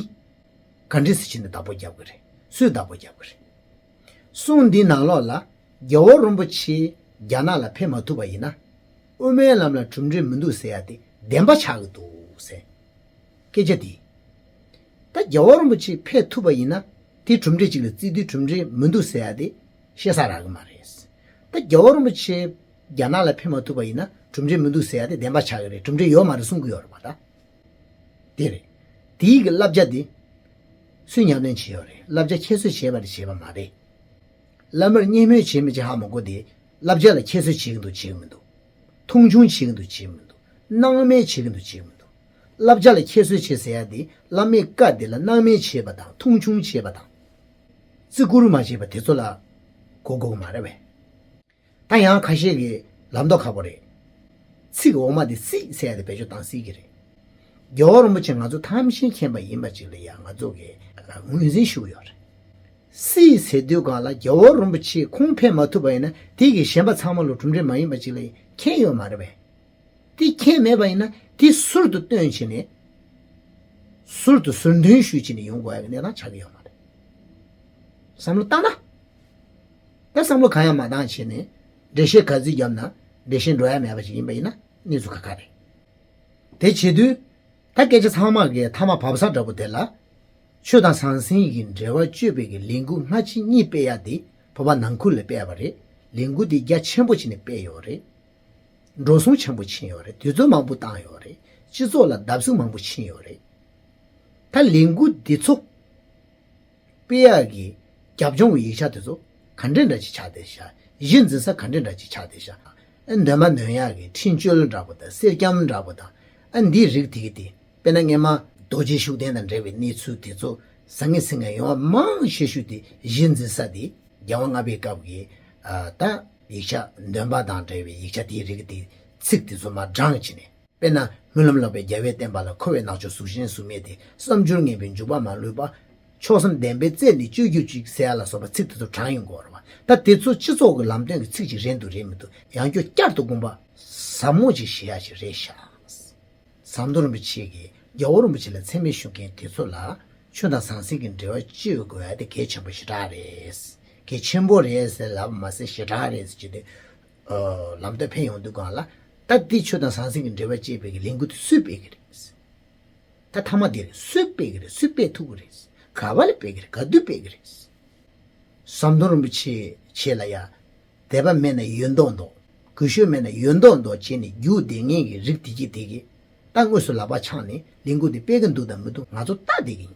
ག་འདྲ་སེ་བྱས་ནས་བདག་པོ་རྒྱབ་ཀྱི་རེད། སུས་བདག་པོ་རྒྱབ་ཀྱི་རེད། གསུང་འདིའི་ནང་ལོགས་ལ་རྒྱལ་བ་རིན་པོ་ཆེ་རྒྱ་ནག་ལ་ཕེབས་མ་ཐུབ་པ་ཡིན་ན། དབུ་མའི་ལམ་ལ་གྲུབ་འབྲས་མི་འདུག་ཟེར་ཡ་དེ་བདེན་པ་ཆགས་ཀྱི་འདུག་ཟེར། སྐད་ཆ་འདི། ད་རྒྱལ་བ་རིན་པོ་ཆེ་ཕེབས་ཐུབ་པ་ཡིན་ན་དེ་གྲུབ་འབྲས་ཅིག་ལ་བརྩིས་དུས་གྲུབ་འབྲས་མི་འདུག་ཟེར་ཡ་དེ་བཤད་ས་རག་གི་མ་རེད། ད་རྒྱལ་བ་རིན་པོ་ཆེ་རྒྱ་ནག་ལ་ཕེབས་མ་ཐུབ་པ་ཡིན་ན་གྲུབ་འབྲས་མི་འདུག་ཟེར་ཡ་དེ་བདེན་པ་ཆགས་ཀྱི་རེད། གྲུབ་འབྲས་ཡོད་མ་རེད་གསུང་གི་ཡོད་རེད་པ་ད། དེ་རེད། དེའི་གི་བསླབ་བྱ་དེ། སུས་ཉམས་ལེན་བྱས་ཡོད་རེད། བསླབ་བྱ་ཁྱད་གསོད་བྱས་པ་རེད་བྱས་པ་མ་རེད། བླ་མར་བརྙས་སྨོད་བྱས་མི་བྱས་ཧ་མ་གོ་དེ། བསླབ་བྱ་ལ་ཁྱད་གསོད་བྱེད་ཀྱི་འདུག་བྱེད་ཀྱི་མི་འདུག་མཐོང་ཆུང་བྱེད་ཀྱི་འདུག་བྱེད་ཀྱི་མི་འདུག་སྣང་མེད་བྱེད་ཀྱི་འདུག་བྱེད་ཀྱི་མི་འདུག་བསླབ་བྱ་ལ་ཁྱད་གསོད་བྱེད་ཟེར་ཡ་དེ་བླ་མའི་བཀའ་དེ་ལ་སྣང་མེད་བྱེད་པ་དང་མཐོང་ཆུང་བྱེད་པ་དང་། བརྩི་བཀུར་མ་བྱེད་པ་དེ་ཚོ་ལ་གོ་དགོས་ཀྱི་མ་རེད་པས། ད་ཡང་ཁ་ཤས་ཀྱིས་ལབ་མདོག་ཁ་པོ་རེད། ཚིག་འོག་མ་དེ་སྲིད་ཟེར་ཡ་དེ་བེད་སྤྱོད་བཏང་སྲིད་ཀྱི་རེད། རྒྱལ་བ་རིན་པོ་ཆེ་ང་ཚོ་ཐམས་ཅད་མཁྱེན་པ་ཡིན་པ་ཅིག་ལ་ཡང་ང་ཚོ་གིས་ངོས་འཛིན་ཞུ་གི་ཡོད་རེད། སྲིད་ཟེར་དུས་སྒང་ལ་རྒྱལ་བ་རིན་པོ་ཆེ་ཁོང་ཕེབས་མ་ཐུབ་པ་ཡིན་ན་དེ་གི་གཞན་པ་ཚང་མ་ལ་གྲུབ་འབྲས་མ་ཡིན་པ་ཅིག་ལ་མཁྱེན་ཡོད་མ་རེད་པས། དེ་མཁྱེན་མེད་པ་ཡིན་ན་དེ་ཟུར་དུ་བཏོན་བྱས་ནས། ཟུར་དུ་ཟུར་འདོན་ཞུས་བྱས་ནས་ཡོང་དགོས་ཡ་གི་གནས་སྟངས་ཆགས་ཀྱི་ཡོད་མ་རེད། བསམ་བློ་བཏང་ན། ད་བསམ་བློ་གང་ཡང་མ་བཏང་བྱས་ནས། འགྲེལ་བཤད་ག་ཚོད་བརྒྱབ་ན་འགྲེལ་བཤད་འགྲོ་ཡ་མེད་པ་ཞིག་ཡིན་པ་ཡིན་ན་གནས་ཚུལ་ཁག་ཁག་རེད། དེ་བྱེད་དུས། ད་སྐད་ཆ་ཚང་མ་གི་མཐའ་མ་བབས་ས་འདྲ་པོ་དེ་ལ། ཆོས་དང་ཟང་ཟིང་གི་འབྲེལ་བ་གཅོད་པའི་གི་ལས་འགུལ་སྔ་ཕྱི་གཉིས་སྤེལ་ཡ་དེ་བོད་པ་ནང་ཁུལ་ལ་སྤེལ་བ་རེད། ལས་འགུལ་དེ་རྒྱ་ཆེན་པོ་བྱས་ནས་སྤེལ་ཡོད་རེད། འགྲོ་སོང་ཆེན་པོ་ཕྱིན་ཡོད་རེད། དུས་ཚོད་མང་པོ་བཏང་ཡོད་རེད། སྤྱི་ཚོགས་ལ་བརྡབ་གསིག་མང་པོ་ཕྱིན་ཡོད་རེད། ད་ལས་འགུལ་འདི་ཚོ་སྤེལ་ཡག་གི་རྒྱབ་ལྗོངས་ཀྱི་ཡིག་ཆ་དེ་ཚོ་ག་འདྲ་འདྲ་ཅིག་ཆགས་བསྡད་ཤག་གཞི་འཛིན་ས་ག་འདྲ་འདྲ་ཅིག་ཆགས་བསྡད་ཤག་ཨ་འདོན་པ་འདོན་ཡག་གི་འཕྲིན་བཅོལ་འདྲ་པོ་དང་གསེར་སྐྱེམས་འདྲ་པོ་དང་། ཨ་འདིའི་རིགས་དེ་གི་དེ་དཔེར་ན་སྔས་མ་རྡོ་རྗེ་ཤུགས་ལྡན་དང་འབྲེལ་བའི་གནས་ཚུལ་དེ་ཚོ་ཟང་ངེ་ཟིང་ངེ་ཡོང་བ་མང་ཆེ་ཤོས་དེ་གཞི་འཛིན་ས་དེ་རྒྱལ་དབང་ལྔ་པའི་སྐབས་ཀྱི་ཨ་ད་ཡིག་ཆ་འདོན་པ་དང་འབྲེལ་བའི་ཡིག་ཆ་དེའི་རིགས་དེ་ཚིག་དེ་ཚོ་མར་བགྲངས་བྱས་ནས། དཔེར་ན་སྨོན་ལམ་ལོག་པའི་རྒྱལ་བའི་བསྟན་པ་ལ། འཁོར་བའི་ནག་ཕྱོགས་གཟུགས་ཅན་གཟུགས་མེད་དེ། བསམ་སྦྱོར་ངན་པའི་འཇུག་པ་མ་ལུས་པ། ཕྱོགས་བསམ་ལྡན་པས་རྩད་ནས་གཅོད་གྱུར་ཅིག་ཟེར་ཡ་ལ་སོགས་པ་ཚིག་དེ་ཚོ་བགྲངས་ཡོང་གི་ཡོད་རེད་བ། ད་དེ་ཚོ་སྤྱི་ཚོགས་ཀྱི་ལམ་སྟོན་གྱི་ཚིག་ཅིག་རེད་འདུག་རེད་མི་འདུག་ཡང་བསྐྱར་བསྐྱར་དུ་དགོངས་པ་ཟབ་མོ་ཅིག་བཞེས་ཡ་ཞིག་རེད་ཤག་ཟམ་གདོང་རིན་པོ་ཆེ་གིས་རྒྱལ་བ་རིན་པོ་ཆེ་ལ་མཚན་སྨད་ཞུ་མཁན་དེ་ཚོ་ལ་ཆོས་དང་ཟང་ཟིང་གི་འབྲེལ་བ་གཅོད་དགོས་ཡ་དེ་གལ་ཆེན་པོ་ཞེ་དྲག་རེད། གལ་ཆེན་པོ་རེད་ཟེར་ལབ་མ་ཟད་ཞེ་དྲག་རེད་ཟེར་གྱི་དེ། ལམ་སྟོན་ཕེབས་ཡོང་དུས་སྒང་ལ། ད་འདི་ཆོས་དང་ཟང་ཟིང་གི་འབྲེལ་བ་བཅད་པའི་གི་ལས་འགུལ་དེ་སུས་སྤེལ་གི་རེད། ད་མཐའ་མ་དེ་རེད། སུས་སྤེལ་གི་རེད། སུས་སྤེལ་ཐུབ་གི་རེད། ག་བ་ལ་སྤེལ་གི་རེད། ག་དུས་སྤེལ་གི་རེད། ཟམ་གདོང་རིན་པོ་ཆེ་ཆེ་ལ་ཡ། དད་པ་མེད་ན་ཡོད་མདོག་མདོག་གུས་ཞབས་མེད་ན་ཡོད་མདོག་མདོག་བྱས་ནས་རྒྱུག་བསྡད་མཁན་གི་རིགས་དེ་གྱིས་དེ་གི། ད་དངོས་སུ་ལག་པ་འཆང་ནས་ལས་འགུལ་དེ་སྤེལ་གི་འདུག་དང་མི་འདུག་ང་ཚོ་ལྟ་བསྡད་གི་ཡིན།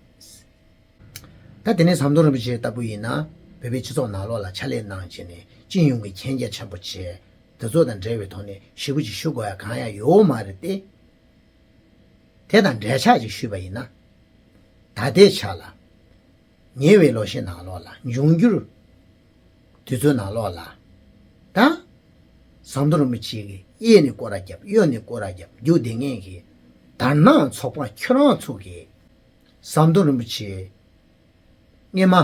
ད་དེ་ནས་ཟམ་གདོང་རིན་པོ་ཆེ་ལྟ་བུ་ཡིན་ན། བོད་པའི་སྤྱི་ཚོགས་ནང་ལོགས་ལ་ཕྱག་ལས་གནང་བྱས་ནས་སྤྱི་ཡོངས་ཀྱི་མཁྱེན་རྒྱ་ཆེན་པོ་བྱས། དེ་ཚོ་དང་འབྲེལ་བའི་ཐོག་ནས་ཞེ་པོ་ཅིག་ཞུ་དགོས་ཡ་གང་ཡང་ཡོད་མ་རེད་དེ། དེ་དང་འབྲེལ་ཆགས་ཅིག་ཞུས་པ་ཡིན་ན། ད་ལྟའི་ཆ་ལ། ཉེ་བའི་ལོ་ཤས་ནང་ལོགས་ལ། འབྱུང་འགྱུར་དུས་ཚོད་ནང་ལོགས་ལ། ད། ཟམ་གདོང་རིན་པོ་ཆེ་གིས་གཡས་ནས་སྐོར་ར་བརྒྱབ། གཡོན་ནས་སྐོར་ར་བརྒྱབ། རྒྱུག་བསྡད་མཁན་གྱི་དར་ནག་ཚོགས་པ་ཁྱོད་རང་ཚོ་གིས། ཟམ་གདོང་རིན་པོ་ཆེ་སྔས་མ་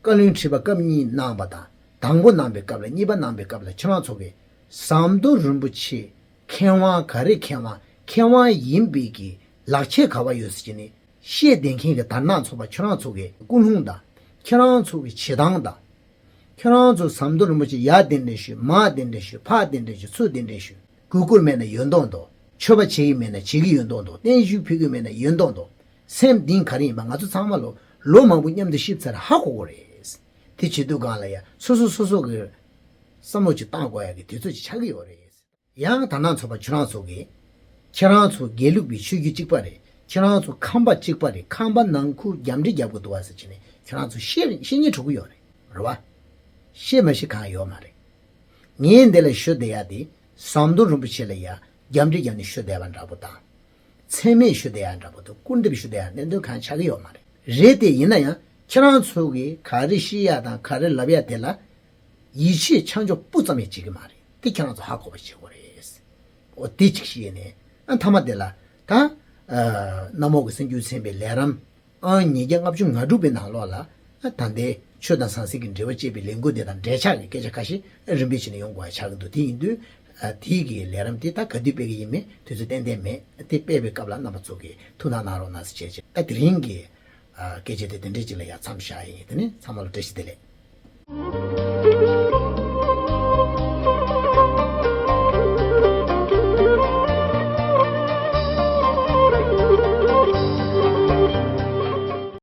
བཀའ་བློན་ཁྲི་པ་སྐབས་གཉིས་གནང་བ་དང་། དང་པོ་གནང་བའི་སྐབས་ལ། གཉིས་པ་གནང་བའི་སྐབས་ལ་ཁྱེད་རང་ཚོ་གིས་ཟམ་གདོང་རིན་པོ་ཆེ་མཁས་དབང་ག་རེ་མཁས་དབང་། མཁས་དབང་ཡིན་པའི་གི་ལག་ཁྱེར་ག་བ་ཡོད་ཟེར་གྱི་ནི་བཤད་བསྡད་མཁན་གྱི་དར་ནག་ཚོགས་པ་ཁྱེད་རང་ཚོ་གི་ཀུན་སློང་དང་། ཁྱེད་རང་ཚོ་གི་བྱེད་སྟངས་དང་། ཁྱེད་རང་ཚོ་ཟམ་གདོང་རིན་པོ་ཆེ་ཡར་གདན་འདྲེན་ཞུ། མར་གདན་འདྲེན་ཞུ། ཕར་གདན་འདྲེན་ཞུ། ཚུར་གདན་འདྲེན་ཞུ། གུས་བཀུར་མེད་ན་ཡོད་མདོག་མདོག་ཆོས་པ་བྱེད་ཀྱི་མེད་ན་བྱེད་ཀྱི་ཡོད་མདོག་མདོག་བརྟན་བཞུགས་ཕུལ་གྱི་མེད་ན་ཡོད་མདོག་མདོག་སེམས་གཏིང་ག་རེ་ཡིན་པ་ང་ཚོ་ཚང་མ་ལོ་ལོ་མང་པོ་མཉམ་དུ་གཤིབ་ཚར། ཧ་གོ་གི་རེད། དེ་བྱེད་དུས་སྒང་ལ་ཡ་སོ་སོ་སོ་སོ་གི་བསམ་བློ་ཅིག་བཏང་དགོས་ཡ་གི་དུས་ཚོད་ཅིག་ཆགས་ཀྱི་ཡོད་རེད། ཡང་དར་ནག་ཚོགས་པ་ཁྱོད་རང་ཚོ་གིས། ཁྱེད་རང་ཚོ་དགེ་ལུགས་པའི་ཆོས་བརྒྱུད་གཅིག་པ་རེད། ཁྱེད་རང་ཚོ་ཁམས་པ་གཅིག་པ་རེད། ཁམས་པ་ནང་ཁུལ་རྒྱབ་འདྲེ་རྒྱབ་དགོས་འདུག་བ་ཟེར་བྱས་ནས་ཁྱེད་རང་ཚོ་བཤད་བཤད་སྙིང་བྲོ་གི་ཡོད་རེད། རེད་བ། བཤད་མ་ཤེས་གང་ཡོད་མ་རེད། ངས་འདི་ལ་ཞུ་བསྡད་ཡ་དེ། ཟམ་གདོང་རིན་པོ་ཆེ་ལ་ཡ་རྒྱབ་འདྲེ་རྒྱབ་ནས་ཞུ་བསྡད་པ་འདྲ་པོ་དང་། མཚན་སྨད་ཞུ་བསྡད་ཡ་འདྲ་པོ་དང་། སྐུར་འདེབས་ཞུ་བསྡད་ཡ་གནད་དོན་གང་ཆགས་ཀྱི་ཡོད་མ་རེད། རེད་དེ་ཡིན་ན་ཡང་ཁྱེད་རང་ཚོ་གིས་ག་རེ་བཤད་ཡ་དང་ག་རེ་ལབ་ཡ་དེ་ལ་ཡིད་ཆེས་ཆ་འཇོག་སྤུ་ཙམ་ཡང་བྱེད་ཀྱི་མ་རེད། དེ་ཁྱེད་རང་ཚོ་ཧ་གོ་བ་བྱེད་དགོས་རེད། འོ་དེ་གཅིག་བཤད་ནས། ཨ་མཐའ་མ་དེ་ལ་ད། ཨ་གནམ་འོག་གི་སེམས་རྒྱུད་ཚན་པའི་ལས་རིམ། ཨང་ཉིས་བརྒྱ་ལྔ་བཅུ་ང་དྲུག་པའི་ནང་ལོགས་ལ། ཨ་ད་ལྟའི་ཆོས་དང་ཟང་ཟིང་གི་འབྲེལ་བ་བཅད་པའི་ལས་འགུལ་དེ་དང་འབྲེལ་ཆགས་ཀྱི་སྐད་ཆ་ཁ་ཤས་རིམ་པས་བྱས་ནས་ཡོང་དགོས་པ་ཆགས་ཀྱི་འདུག་དེ་ཡིན་དུས། ཨ་དེའི་གི་ལས་རིམ་དེ་ད་ག་དུས་སྤེལ་གི་ཡིན་མིན་དུས་ཚོད་ཏན་ཏན་མེད། དེ་སྤེལ་བའི་སྐབས་ལ་རྣམ་པ་ཚོ་གིས་ཐུགས་སྣང་གནང་རོགས་གནང་ཟེར་བྱས་བྱས། ཨ་དེ་རིང་གི་ཨ་སྐད་ཆ་དེ་དེ་འདྲས་ཅིག་ལ་ཡ་མཚམས་བཞག་ཡིན། དེ་ནས་ཚང་མ་ལ་བཀྲ་ཤིས་བདེ་ལེགས།